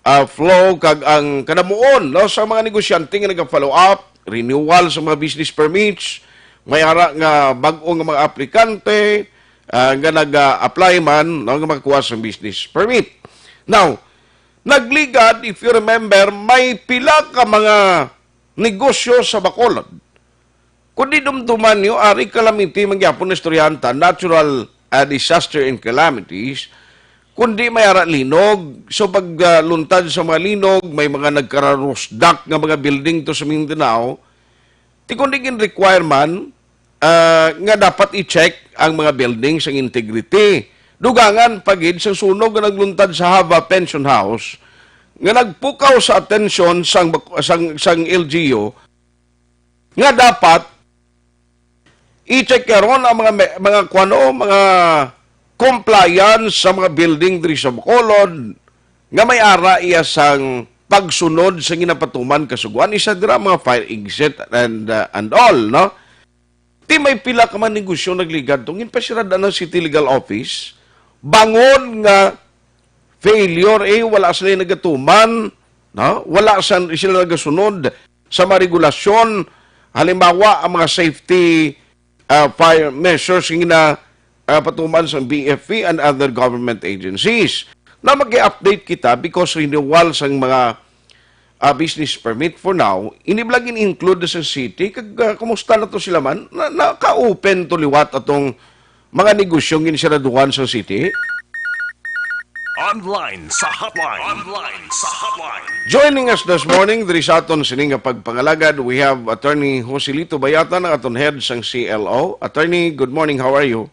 ah, flow kag ang kadamuon, no, sa mga negosyante nga naga-follow up, renewal sa mga business permits, may ara nga bag-o nga mga aplikante, ah, nga naga-apply man, no, nga makakuha sa business permit. Now, nagligad, if you remember, may pila ka mga negosyo sa Bacolod. Kundi dumduman niyo, ari calamity man gyapon istoryahan ta, natural, ah, disaster and calamities, kundi may ara linog. So, pag, ah, luntad sa mga linog, may mga nagkararusdak nga mga building to sa Mindanao, ti kundi gin-require man, ah, nga dapat i-check ang mga buildings, ang integrity. Dugangan pa gid sang sunog nga nagluntad sa Hava Pension House, nga nagpukaw sa atensyon sang, sang, sang L G U, nga dapat i-check karon ang mga me-, mga kuwano, mga compliance sa mga building diri sa Bacolod nga may ara iya sang pagsunod sa ginapatuman kasuguan, isa dira mga fire exit and, uh, and all, no? Ti may pila ka mga negosyo nagligad to, ginpasirada ng City Legal Office, bangon nga failure, eh, wala sila nagatuman, no? Wala sa, sila nagasunod sa mga regulasyon, halimbawa, ang mga safety, ah, fire measures nga gina-, ah, patuman sa B F P and other government agencies. Na mag-update kita because renewal sang mga, ah, business permit for now, ini bala gin-include sa city. Kag, ah, kumusta na to sila man? Na, naka-open to liwat atong mga negosyo nga ginsaraduhan sa city? Online sa hotline. Online sa hotline. Joining us this morning, diri sa aton sini nga pagpangalagad, we have Attorney Joselito Bayatan, ang aton head sang C L O. Attorney, good morning. How are you?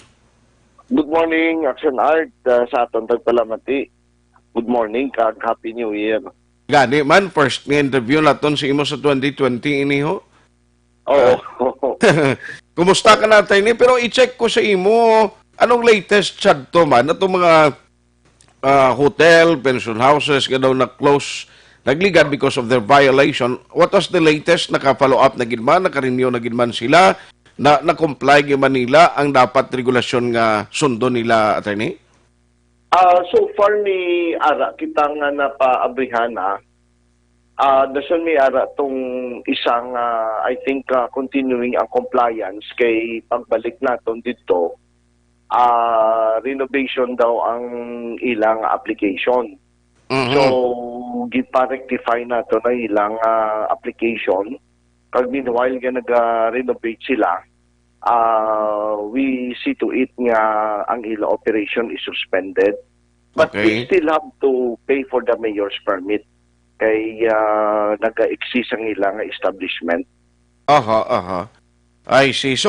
Good morning, Action Art, uh, sa aton tagpalamati. Good morning, kag Happy New Year. Gani man, first nga interview naton sa imo sa twenty twenty ini, ho. Oo. Kumusta ka na, Attorney? Pero i-check ko sa imo, anong latest sadto man? Atong mga ah, hotel, pension houses nga daw na-close, nagligad because of their violation. What was the latest? Naka-follow up na gid man, naka-renew na gid man sila, na na-comply gid man nila ang dapat regulasyon nga sundon nila, attorney? Ah, so far ni ara kita nga napaabrihan na. Ah, dason mi ara tong isang, ah, I think, ah, continuing ang compliance kay pagbalik naton didto, ah, renovation daw ang ilang application. Mhm. So, gipa-rectify nato na ilang, ah, application. Kag meanwhile nga naga-renovate sila, ah, we see to it nga ang ila operation is suspended. But we Okay. still have to pay for the mayor's permit kay, ah, naga-exist ang ila nga establishment. Aha, aha. I see. So,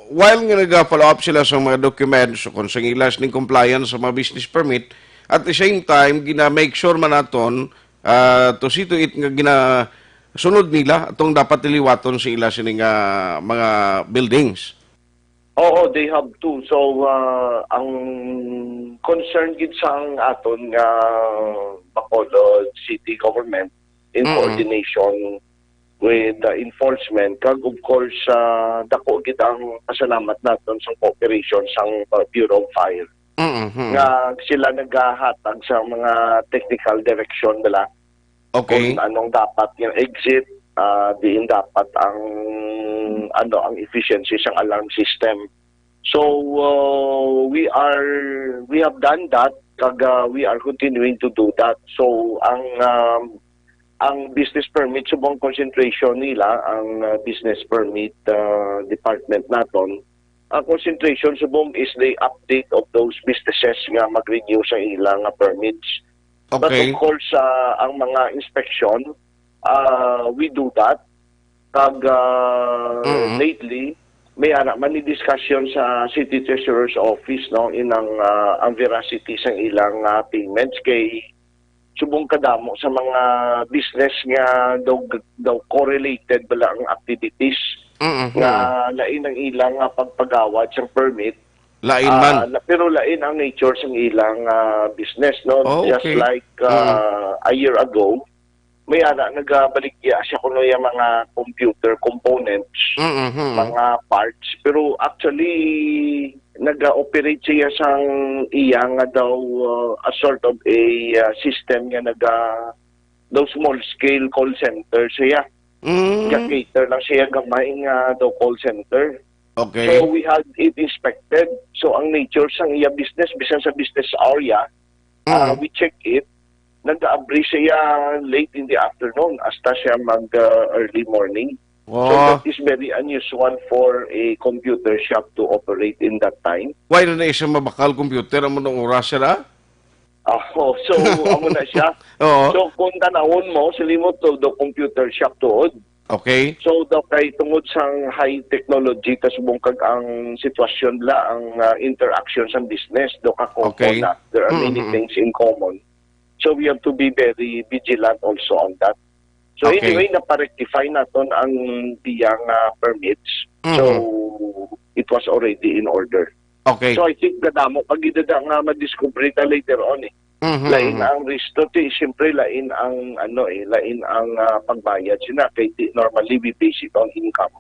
while nga naga-follow up sila sa mga documents, so kung sa ila sining compliance sa mga business permit, at the same time, gina-make sure man naton, ah, to see to it nga ginasunod nila atong dapat liwaton sa ila sini nga mga buildings. Oo, they have to. So, ah, ang concern gid sang aton nga Bacolod City Government in Mm. coordination with the enforcement, kag of course, ah, dako gid ang pasalamat naton sa cooperation sang Bureau of Fire, Mm-hmm. nga sila nagahatag sa mga technical direction nila Okay. kung anong dapat yung exit, ah, diin dapat ang, ano, ang efficiency sang alarm system. So, uh, we are, we have done that, kag, uh, we are continuing to do that. So, ang, um, ang business permit, subong concentration nila, ang, uh, business permit, uh, department naton, ang concentration subong is the update of those businesses nga mag-renew sa ilang, uh, permits. But Okay. of course, uh, ang mga inspection, uh, we do that. Kag, ah, Mm. lately, may ara man ni discussion sa City Treasurer's Office, no, inang, ah, ang veracity sang ilang, ah, payments kay subong kadamo sa mga business nga daw, daw correlated bala ang activities Mm-hmm. nga lain ang ilang, ah, pagpagawad sang permit. Lain Ah, man. la-, pero lain ang nature sang ilang, ah, business, no? Oh, Just okay. like, Mm. ah, a year ago, may ara nagabaligya siya kuno yung mga computer components, Mm-hmm. mga parts. Pero actually, nag-ooperate siya sang iya nga daw, uh, a sort of a, uh, system nga naga, daw small scale call center siya. Mm. Ga-cater lang siya gamay nga daw call center. Okay. So we had it inspected. So ang nature sang iya business, bisan sa business area, uh, Mm. we check it. Nag-abri siya late in the afternoon hasta siya mag, uh, early morning. So Wow. that is very unusual for a computer shop to operate in that time. Why na na isang mabakal computer ang mga oras, sir, ah? Ako, so, amo na siya. Oo. So, kung tanawon mo, silimot to the computer shop tuod. Okay. So, daw kay tungod sang high technology, kasubong kag ang sitwasyon la, ang, ah, interaction sa business, do ka Okay. na. There are many Mm-hmm. things in common. So, we have to be very vigilant also on that. So, Okay. anyway, naparectify naton ang diyang, ah, permits. So, Mm-hmm. it was already in order. Okay. So, I think kadamo pa gid dida nga madiskubre ta later on, eh. Mm-hmm, Lain mm-hmm. ang resto, ti, siyempre, lain ang, ano, eh, lain ang, ah, pagbayad sina. Kay ti, normally, we base it on income.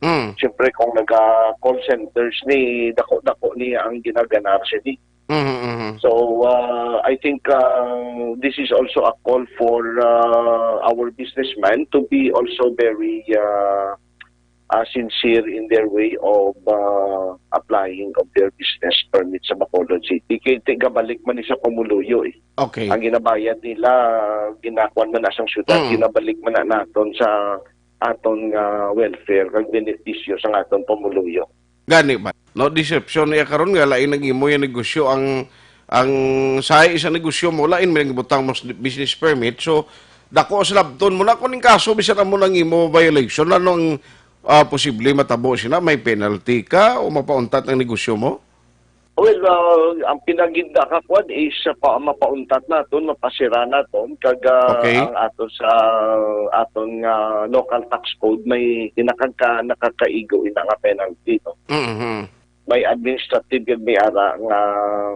Mm. Siyempre, kung naga-call centers ni, dako-dako ni ang ginaganar sini. Mm-hmm, mm-hmm. So, ah, I think, ah, this is also a call for, ah, our businessmen to be also very, ah, ah, sincere in their way of, ah, applying of their business permit sa Bacolod City. Kay ti-, gabalik man ni sa pumuluyo, eh. Okay. Ang ginabayad nila, ginakuan man na sang syudad, Mm. ginabalik man na naton sa aton nga welfare, kag benepisyo sa aton pumuluyo. Gani ba? No, deception niya karon nga lain ang imo yung negosyo ang, Ang sahi sa negosyo mo, lain man ang ibutang mo sa business permit. So, dako sa labton mo na kung ning kaso, bisan amo nang imo violation, ano ang, ah, posible matabo sina? May penalty ka o mapauntat ang negosyo mo? Well, ah, ang pinagidda ka kwan is, ah, pa, mapauntat naton, mapasira naton, kag, ah, Okay. ang ato sa aton nga local tax code may kinakagka-, nakakaigo ina nga penalty, no? Mhm. May administrative kag may ara nga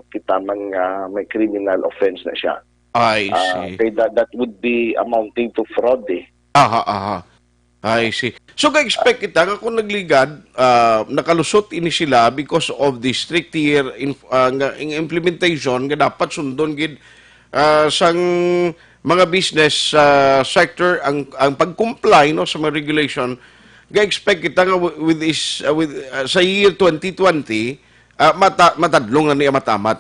kita man nga may criminal offense na siya. I Ah, see. kay that, that would be amounting to fraud, eh. Aha, aha. I see. So, ga-expect kita nga kung nagligad, ah, nakalusot ini sila because of the strict year in, ah, nga, ing implementation nga dapat sundon gid, ah, sang mga business, ah, sector ang, ang pag-comply, no, sa mga regulation. Ga-expect kita nga wi-, with this, ah, with, ah, sa year twenty twenty, ah, mata-, matadlong na ni amat-amat.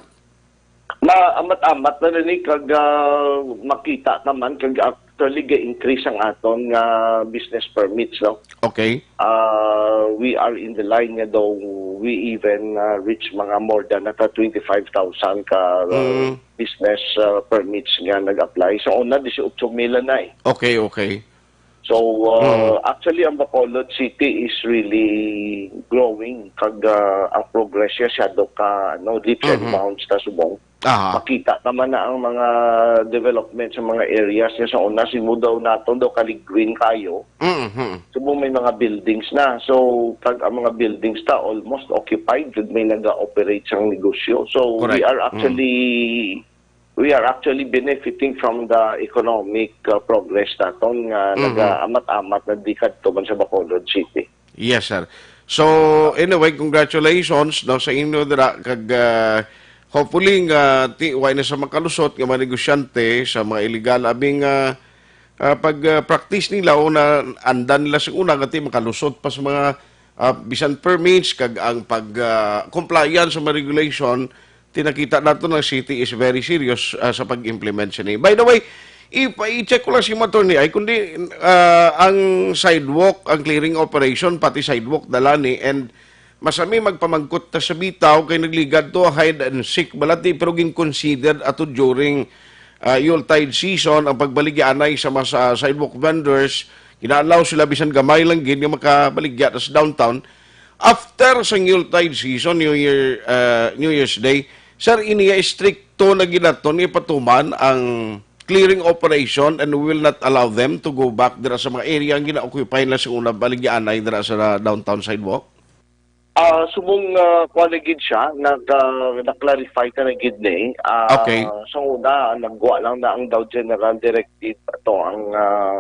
Ma-, amat-amat na ni kag, ah, makita naman kag actually ga-increase ang aton nga business permits, no? Okay. Ah, we are in the line nga daw we even, ah, reach mga more than naka twenty-five thousand ka, ah, Mm. business, ah, permits nga nag-apply. So, una, disiotso mil na eh. Okay, okay. So, uh, Mm. actually, ang Bacolod City is really growing. Kag, uh, ang progress niya siya do ka, ano, leaps and Mhm. bounds na subong. Aha. Makita naman na ang mga development sa mga areas niya sa una, simo daw naton daw kaligwin kayo. Mhm. Subong may mga buildings na. So, kag ang mga buildings ta almost occupied, kag may naga-operate sang negosyo. So, we Correct. are Mm. actually we are actually benefiting from the economic, uh, progress naton nga Mhm. nagaamat-amat na di kadto man sa Bacolod City. Yes, sir. So, anyway, congratulations, no, sa inyo dira kag, uh, hopefully nga ti way na sa makalusot nga mga negosyante sa mga illegal abing, uh, uh, pag, uh, practice nila o na andan nila sa una nga ti makalusot pa sa mga, uh, bisan permits kag ang pag, uh, compliance sa mga regulation. Tinakita nato na city is very serious, ah, sa pag-implement sini. By the way, ipa-, i-check ko lang si Attorney ay kundi, ah, ang sidewalk, ang clearing operation, pati sidewalk dala ni, and masami magpamangkot ta sa bitaw kay nagligad to hide and seek balati pero gin-considered ato during, ah, Yuletide season ang pagbaligya anay sa mga sidewalk vendors. Gina-allow sila bisan gamay lang gid nga makabaligya ta sa downtown. After sa Yuletide season, New Year, uh, New Year's Day, sir, iniya istrikto na gid naton ipatuman ang clearing operation and we will not allow them to go back dira sa mga area ang gina-occupy na sa una baligyaanay dira sa downtown sidewalk? Ah, subong, ah, kuwan na gid siya, nag, ah, na-clarify ta na gid ni. Ah, Okay. Sa una, nagwa lang na ang daw general directive ato ang, ah,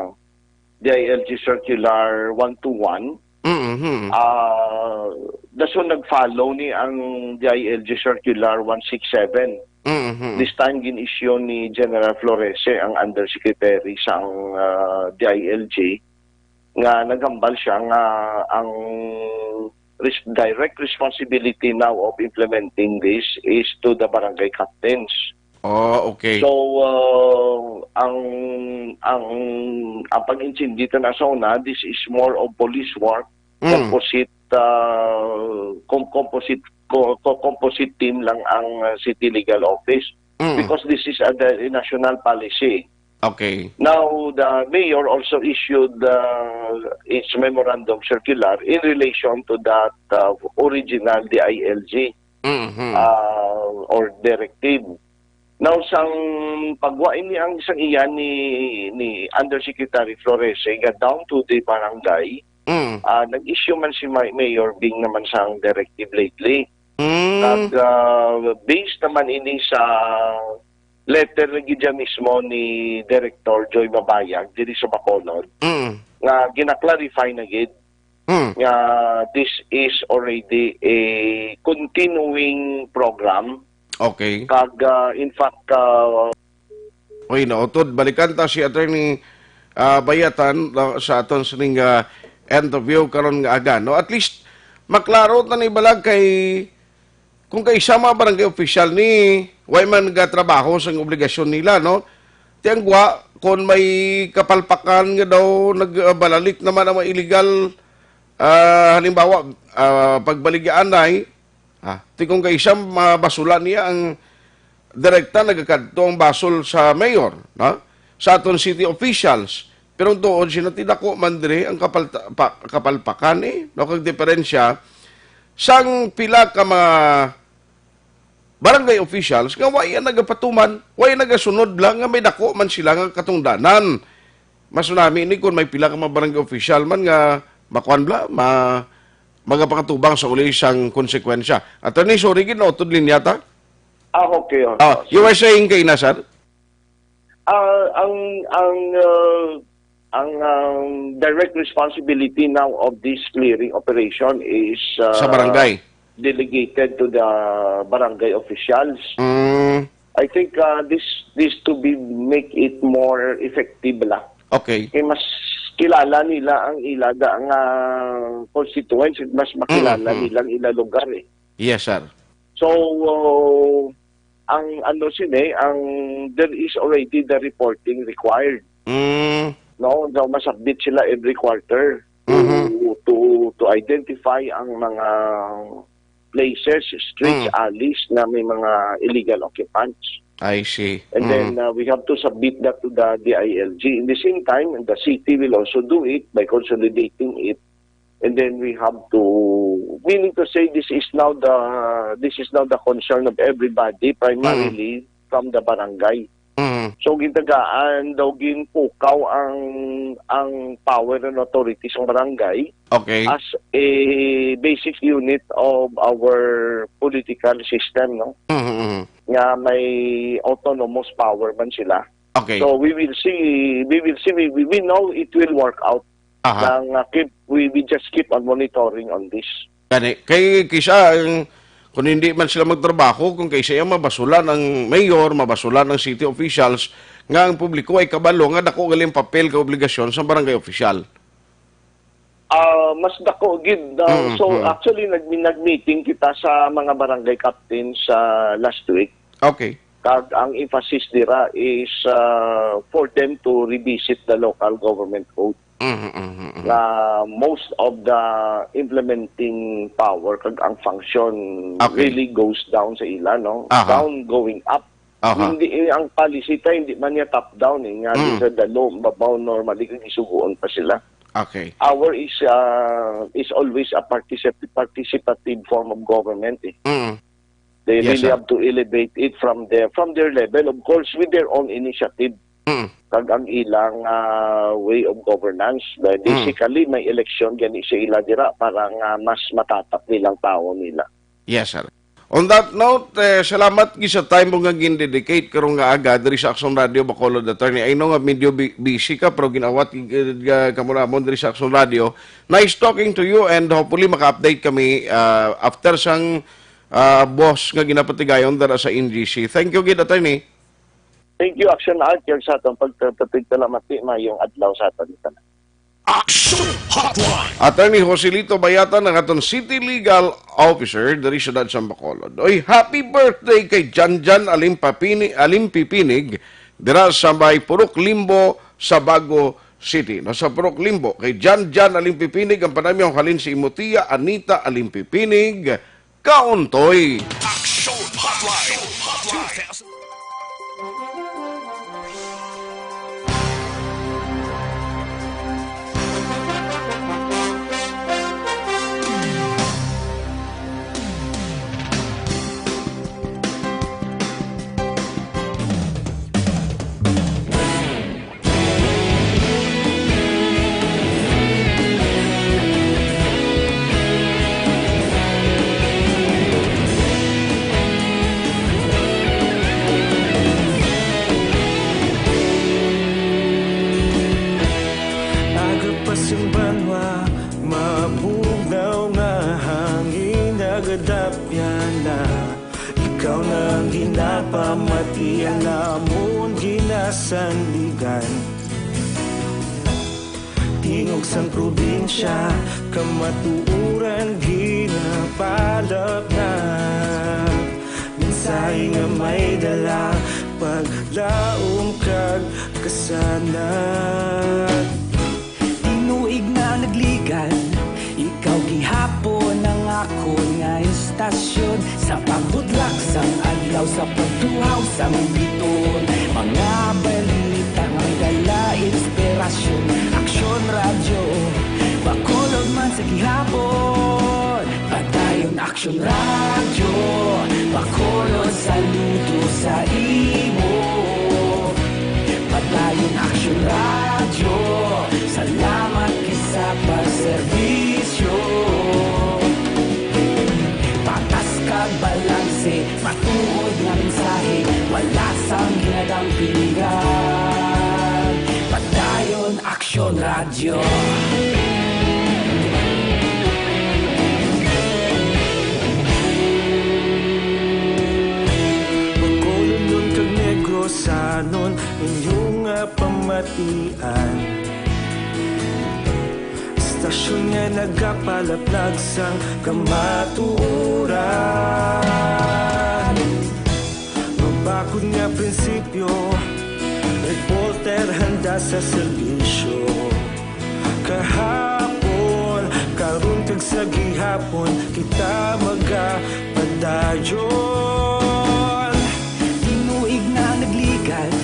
D I L G Circular one two one. Mm-hmm. Ah, dason nag-follow ni ang D I L G Circular one six seven. Mm-hmm. This time, gin-issue ni General Florese, ang undersecretary sa, ah, D I L G, nga naghambal siya nga ang res-, direct responsibility now of implementing this is to the barangay captains. Oh, okay. So, uh, ang, ang, ang pag-intindi ta na sa una, this is more of police work, Mm. composite, uh, com-, composite, co-, co-, composite team lang ang, uh, City Legal Office. Mm. Because this is a, the national policy. Okay. Now, the mayor also issued, uh, its memorandum circular in relation to that, uh, original D I L G, Mm-hmm. uh, or directive. Now, sang pagwa ini ang isang iya ni, ni Undersecretary Florese nga down to the barangay, Mm. ah, nag-issue man si May-, Mayor Bing naman sang directive lately. Mm. Kag, ah, based naman ini sa letter na gid mismo ni Director Joy Mabayag diri sa Bacolod, Mm. nga gina-clarify na gid Mm. nga this is already a continuing program. Okay. Kag, ah, in fact, ah, Uy, nautod. Balikan ta si Attorney, ah, Bayatan, no, sa aton sining, ah, interview karon nga aga, no? At least, maklaro ta ni balag kay kung kay isa mga barangay official ni, way man nagatrabaho sa obligasyon nila, no? Ti ang gwa, kung may kapalpakan nga daw nagbalalik naman ang mga illegal, ah, halimbawa, ah, pagbaligyaanay, ah, ti kung kay isa mabasula niya ang, direkta nagakadto ang basol sa mayor, no? Sa aton city officials. Pero ang tuod, sinati dako man diri ang kapalta-, pa-, kapalpakan, eh, no? Kag diferensya, sang pila ka mga barangay officials nga wa iya nagapatuman, wa iya nagasunod lang nga may dako man sila nga katungdanan. Mas nami ni kung may pila ka mga barangay official man nga makuan bla, ma-, magapakatubang sa uli sang konsekwensya. Attorney, sorry gid, nautod linya ta. Ah, okay. Oh. Ah, you were saying kay na, sir? Ah, ang ang ah, ang um, direct responsibility now of this clearing operation is uh, Sa barangay. delegated to the barangay officials. Mm, I think uh, this this to be make it more effective la. okay. Kay mas kilala nila ang ila da nga constituents, mas makilala Mm, mm. nila ang ila lugar eh. Yes, sir. So uh, ang ano sini, ang there is already the reporting required. Mm, No, so masubmit sila every quarter to Mhm. to to identify ang mga places, streets, Mm. alleys na may mga illegal occupants. I see. And then Mm. uh, we have to submit that to the D I L G. In the same time, the city will also do it by consolidating it. And then we have to, meaning to say, this is now the this is now the concern of everybody, primarily from the barangay. Mm. So gitagaan daw, ginpukaw ang ang power and authority sa barangay Okay. as a basic unit of our political system, no? Mhm, mhm. Nga may autonomous power man sila. Okay. So we will see, we will see, we, we, we know it will work out. Aha. Nang uh, keep, we, we just keep on monitoring on this. Gani, kay kisa ang kung hindi man sila magtrabaho, kung kay siya mabasulan ang mayor, mabasulan ang city officials, nga ang publiko ay kabalo nga dako galing papel ka obligasyon sa barangay official. Ah, mas dako gid. Uh, Mm, so mm. actually nag nag-meeting kita sa mga barangay captains sa last week. Okay. Kag ang emphasis dira is uh, for them to revisit the local government code. Mhm, mhm, mhm. Na most of the implementing power kag ang function Okay. really goes down sa ila, no? Aha. Down going up. Aha. Hindi eh, ang policy ta hindi man niya top down eh, nga Mm. sa dalo mabaw normally kag isugoon pa sila. Okay. Our is uh, is always a particip- participative form of government eh. Mm. They Yes, really sir. have to elevate it from their from their level, of course, with their own initiative. Mm. Kag ang ilang ah, way of governance. Dahil Mm. basically, may election gani sa ila dira para nga mas matatak nilang tawo nila. Yes, sir. On that note, eh, salamat gid sa time mo nga gindedicate karong nga aga diri sa Action Radio Bacolod, Attorney. I know nga medyo bi- busy ka, pero ginawat gid ka mo namon diri sa Action Radio. Nice talking to you, and hopefully maka-update kami ah, after sang ah, boss nga ginapatigayon dara sa N G C. Thank you gid, Attorney. Thank you, Action Art, kag sa atong pagpapigtalamati. Mayong adlaw sa aton tanan. Action Hotline. Attorney Joselito Bayatan, ang aton City Legal Officer diri sa Siyudad sa Bacolod. Oy, happy birthday kay Janjan Alimpapini, Alimpipinig dira sa may Purok Limbo sa Bago City. No, sa Purok Limbo, kay Janjan Alimpipinig ang panamyaw halin si imo tiya Anita Alimpipinig. Kauntoy. Action Hotline. Agapas ang banwa, mabugnaw nga hangin, nagadapyan na. Ikaw na ang ginapamati, ang amon ginasandigan. Tingog sang probinsya, kamatuoran ginapalapnag. Mensahe nga may dala, paglaom kag kasanag. Tinuig na nagligad, ikaw gihapon ang akon nga istasyon. Sa pagbudlak sang adlaw, sa pagtuhaw sang bituon, mga balita nga may dala inspirasyon. Aksyon Radyo, Bacolod man sa gihapon. Padayon Aksyon Radyo, Bacolod, saludo sa imo. Padayon Aksyon Radyo, salamat gid sa pagserbisyo. Patas kag balanse, matuod nga mensahe, wala sang ginadampingan. Padayon Aksyon Radyo. Bacolodnon kag Negrosanon, inyo nga pamatian. Istasyon nga nagapalaplag sang kamatuoran. Mabakod nga prinsipyo, reporter handa sa serbisyo. Kahapon, karon kag sa gihapon, kita magapadayon. Tinuig na nagligad,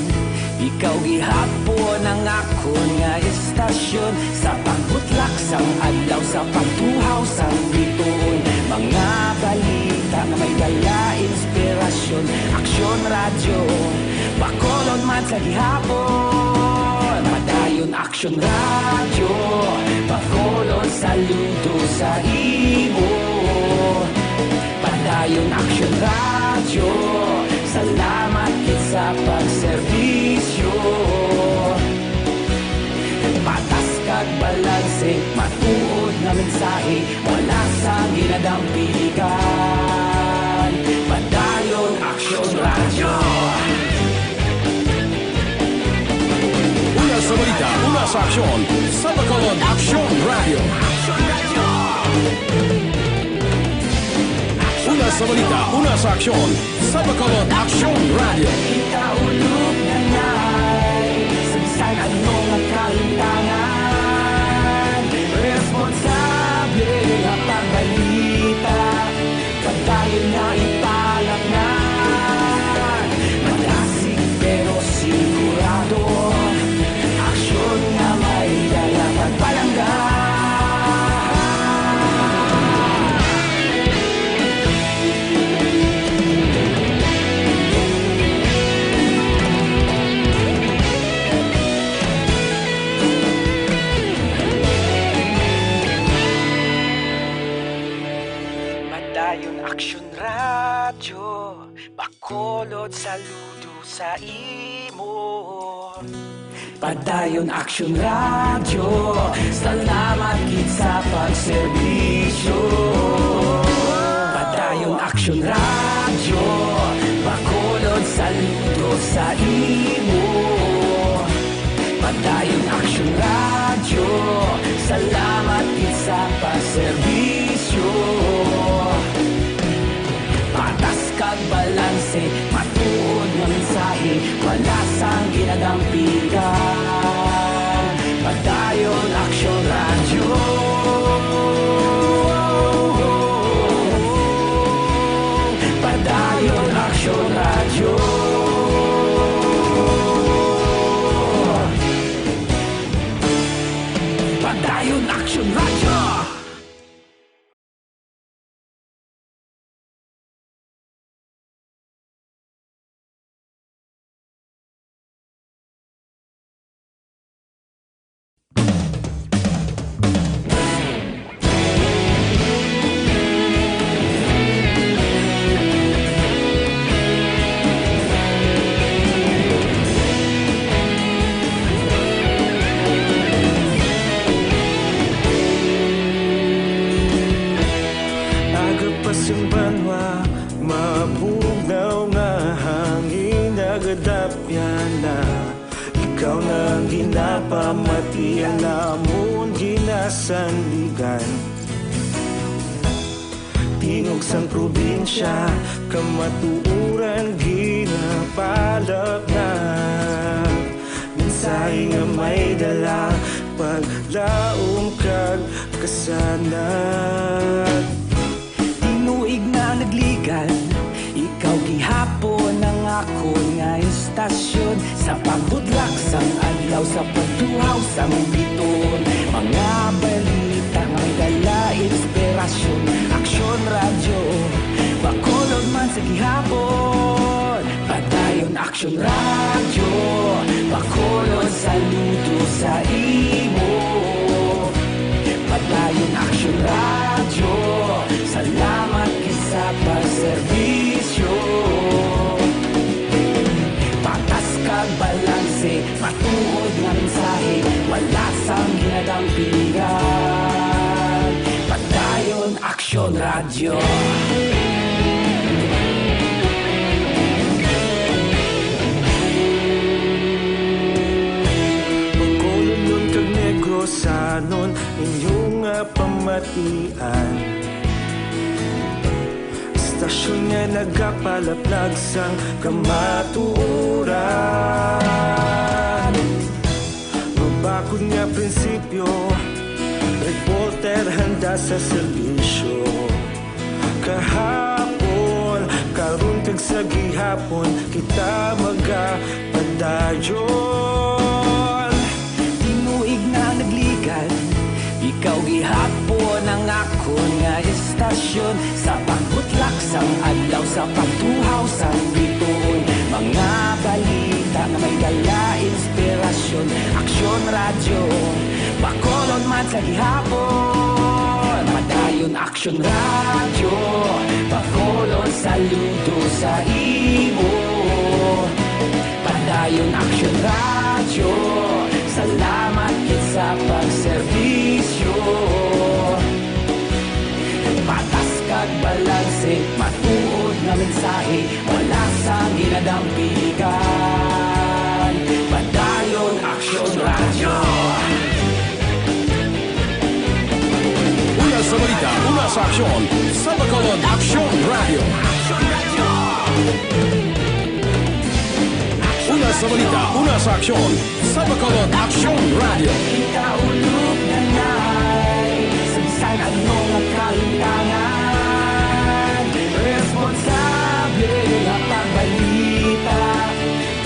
ikaw gihapon ang akon nga istasyon. Sa pagbutlak sang adlaw, sa pagtuhaw sang bituon, mga balita nga may dala inspirasyon. Aksyon Radyo, Bacolod man sa gihapon. Padayon Aksyon Radyo, Bacolod, saludo sa imo. Padayon Aksyon Radyo, salamat gid sa pagserbisyo. Patas kag balanse, matuod nga mensahe, wala sang ginadampigan. Padayon Aksyon Radyo. Una sa balita, una sa aksyon, sa Bacolod Aksyon Radyo. Una sa balita, una sa aksyon, sa Bacolod Aksyon Radyo. Ikaulog na ngay, sa bisan ano nga kahintangan, responsable nga pagbalita. Padayon nga ipalaknag, madasig pero sigurado. Aksyon nga may dala pagpalangga. Padayon Aksyon Radyo, Bacolod, saludo sa imo. Padayon Aksyon Radyo, salamat gid sa pagserbisyo. Padayon Aksyon Radyo, Bacolod, saludo sa imo. Padayon Aksyon Radyo, salamat gid sa pagserbisyo. Patas kag balanse, matuod nga mensahe, wala sang ginadampigan. Padayon Aksyon Radyo. Padayon Aksyon Radyo. Padayon Aksyon Radyo. Aga pa sing banwa, mabugnaw nga hangin nagadapyan na. Ikaw na ang ginapamati, ang amon ginasandigan. Tingog sang probinsya, kamatuoran ginapalaknag. Mensahe nga may dala, paglaom kag kasanag. Tinuig na nag- Ikaw gihapon ang akon nga istasyon, sa pagbudlak sang adlaw, sa pagtuhaw sang bituon. Mga balita nga may dala inspirasyon. Aksyon Radyo, Bacolod man sa gihapon. Padayon Aksyon Radyo, Bacolod, saludo sa imo. Padayon Aksyon Radyo, salamat gid sa pagserbisyo. Patas kag balanse, matuod nga mensahe, wala sang ginadampigan. Padayon Aksyon Radyo. Bacolodnon kag Negrosanon, inyo nga pamatian. Istasyon nga nagapalaplag sang kamatuoran. Mabakod nga prinsipyo, reporter handa sa serbisyo. Kahapon, karon kag sa gihapon, kita magapadayon. Tinuig na nagligad, ikaw gihapon ang akon nga istasyon. Sa pagbutlak sang adlaw, sa pagtuhaw sang bituon, mga balita nga may dala inspirasyon. Aksyon Radyo, Bacolod man sa gihapon. Padayon Aksyon Radyo, Bacolod, saludo sa imo. Padayon Aksyon Radyo, salamat gid sa pagserbisyo. Patas kag balanse, matuod nga mensahe, wala sang ginadampigan. Padayon Aksyon Radyo. Una sa balita, una sa aksyon, sa Bacolod Aksyon Radyo. Una sa balita, una sa aksyon, sa Bacolod Aksyon Radyo. Ikaulog na nay, sa bisan ano nga kalintangan, responsable nga pagbalita,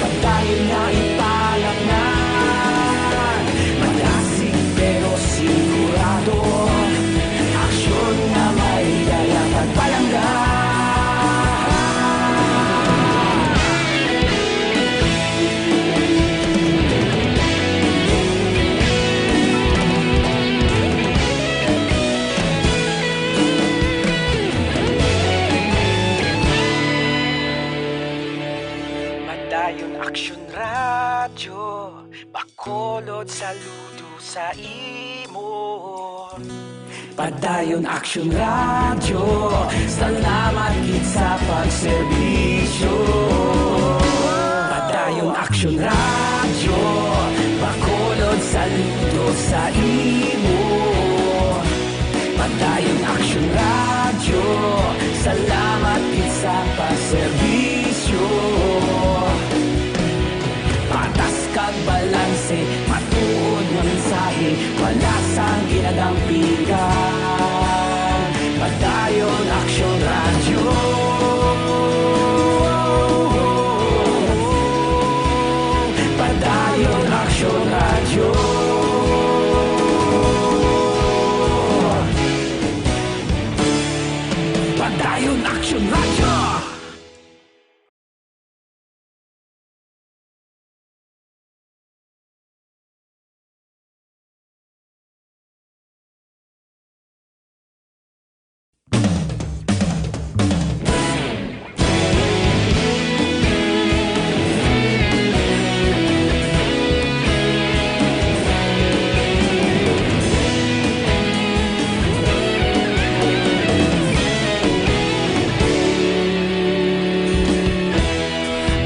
padayon na ipalaknag. Malasig pero sigurado, aksyon nga may dala kag palangga. Padayon Aksyon Radyo, Bacolod, saludo sa imo. Padayon Aksyon Radyo, salamat gid sa pagserbisyo. Padayon Aksyon Radyo, Bacolod, saludo sa imo. Padayon Aksyon Radyo, salamat gid sa pagserbisyo. Patas kag balanse, matuod nga mensahe, wala sang ginadampigan. Padayon Aksyon Radyo. Padayon Aksyon Radyo. Padayon Aksyon Radyo.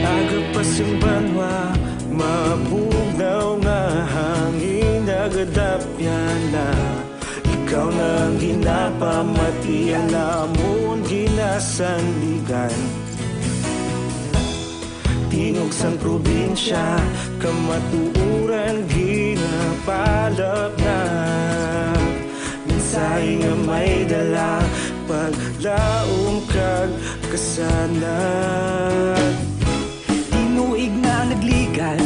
Aga pa sing banwa, mabugnaw nga hangin nagadapyan na. Ikaw na ang ginapamati, ang amon ginasandigan. Tingog sang probinsya, kamatuoran ginapalapnag. Mensahe nga may dala, paglaom kag Sana tinuig na nagligan,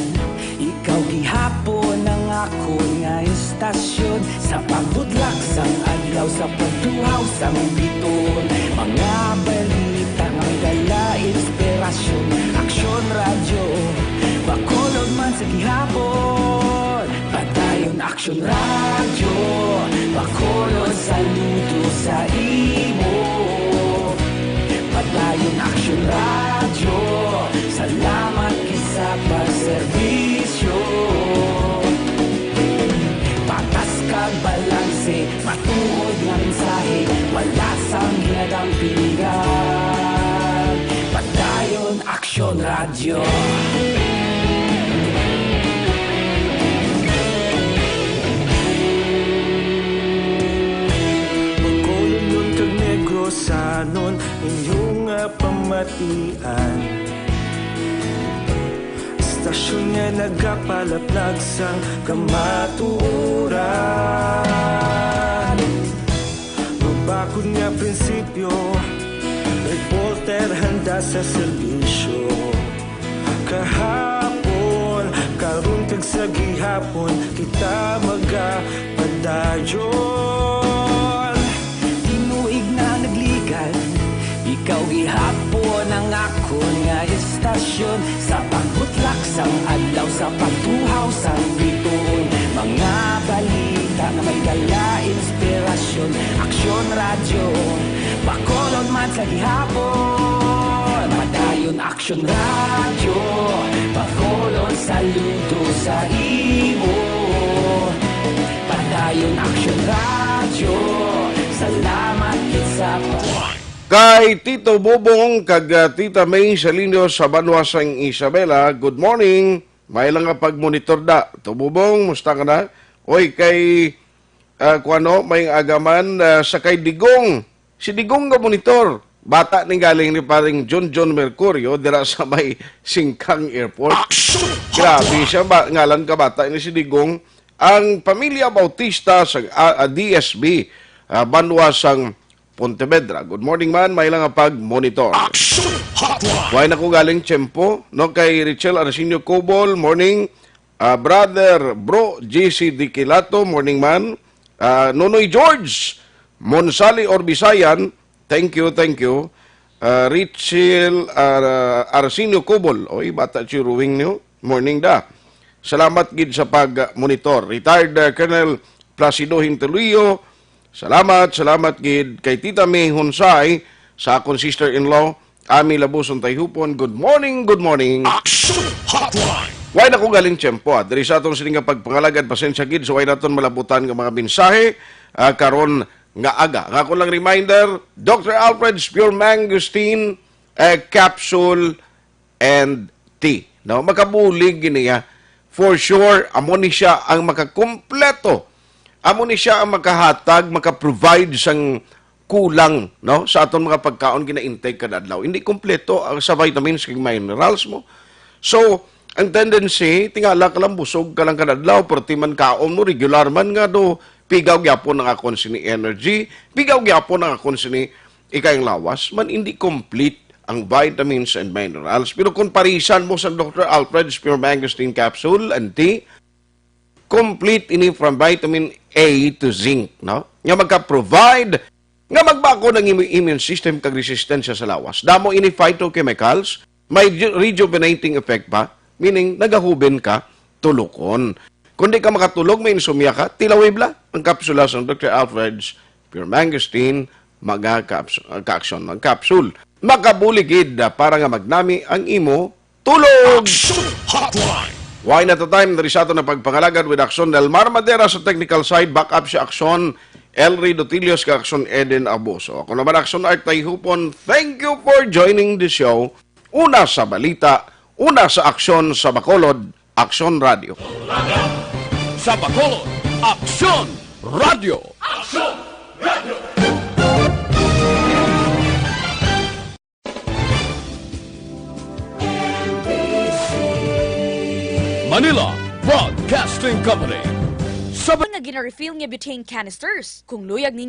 ikaw gihapon ang akon nga istasyon. Sa pagbutlak sang adlaw, sa pagtuhaw sang biton, mga balita nga may dala inspirasyon. Aksyon Radyo, Bacolod man sa gihapon. Padayon Aksyon Radyo, Bacolod, saludo sa imo. Padayon Aksyon Radyo, salamat gid sa pagserbisyo. Patas kag balanse, matuod nga mensahe, wala sang ginadampingan. Padayon Aksyon Radyo. Bacolodnon kag Negrosanon, inyo nga pamatian. Istasyon nga nagapalaplag sang kamatuoran. Mabakod nga prinsipyo, reporter handa sa serbisyo. Kahapon, karon, kag sa gihapon, kita magapadayon. Tinuig na nagligan, ikaw gihapon ang akon nga istasyon. Sa pagbutlak sang adlaw, sa pagtuhaw sang bituon, mga balita nga may dala inspirasyon. Aksyon Radyo, Bacolod man sa gihapon. Padayon Aksyon Radyo, Bacolod, saludo sa imo. Padayon Aksyon Radyo, salamat gid sa pa- Kay Tito Bobong kag, ah, Tita May Salino sa banwa sang Isabela, good morning. May lang nga pagmonitor da. Tito Bobong, musta ka na? Oy, kay, ah, kuwano, may agaman, ah, sa kay Digong. Si Digong nga monitor. Bata ni galing ni paring John John Mercurio dira sa may Singkang Airport. Action! Grabe siya, ba, ngalan ka bata ni si Digong. Ang pamilya Bautista sa, ah, ah, D S B, ah, banwa sang Pontevedra. Good morning man, may lang nga pag-monitor. Action Hotline! Why na ko galing tiyempo, no? Kay Richel Arsenio Cobol, morning. Ah, brother, bro, G C Diquilato, morning man. Ah, Nonoy George, Monsali Orbisayan, thank you, thank you. Ah, Richel, ah, Arsenio Cobol, oy, bata si Ruwing niyo, morning da. Salamat gid sa pag-monitor. Retired, ah, Colonel Placido Hinteluyo, salamat, salamat gid kay Tita May Honsay sa akon sister-in-law, Ami Labuson Tayhupon. Good morning, good morning. Action Hotline! Way na ko galing tiyempo, ah. Diri sa aton sini nga pagpangalagad, pasensya gid sa way naton malabutan nga mga mensahe, ah, karon nga aga. Ang akon lang reminder, Doctor Alfred's Pure Mangosteen, eh, capsule and tea. No? Makabulig gini, ah. For sure, amo ni siya ang makakumpleto. Amo ni siya ang makahatag, maka-provide sang kulang, no, sa aton mga pagkaon gina-intake kada adlaw. Hindi kompleto ang sa vitamins kag minerals mo. So, ang tendency, tingala ka lang, busog ka lang kada adlaw, perti man kaon mo, regular man nga do, pigaw gyapon ang akon sini energy, pigaw gyapon ang akon sini ikay ang lawas, man hindi complete ang vitamins and minerals. Pero kung parisan mo sa Doctor Alfred's Pure Mangosteen Capsule and Tea, complete ini from vitamin A to zinc, no? Nga magka-provide, nga magbakod ang imo immune system kag resistensya sa lawas. Damo ini phytochemicals, may ju-, rejuvenating effect pa, meaning nagahuben ka tulukon. Kung di ka makatulog, may insomnia ka, tilawib la ang kapsula sa Doctor Alfred's Pure Mangosteen, mga kaps-, kaaksyon, mga capsule. Makabulig gid para nga magnami ang imo tulog. Action Hotline. Why not the time diri sa aton ang pagpangalagad with Action Del Mar Madera sa technical side, back up si Action Elry Dotilios kag Action Eden Abuso. Ako naman Action Art Tayhupon. Thank you for joining the show. Una sa balita, una sa aksyon sa Bacolod, Action Radio. Sa Bacolod, Action Radio. Action Radio. Manila Broadcasting Company. Sa nga gina-refill nga butane canisters. Kung luyag ninyo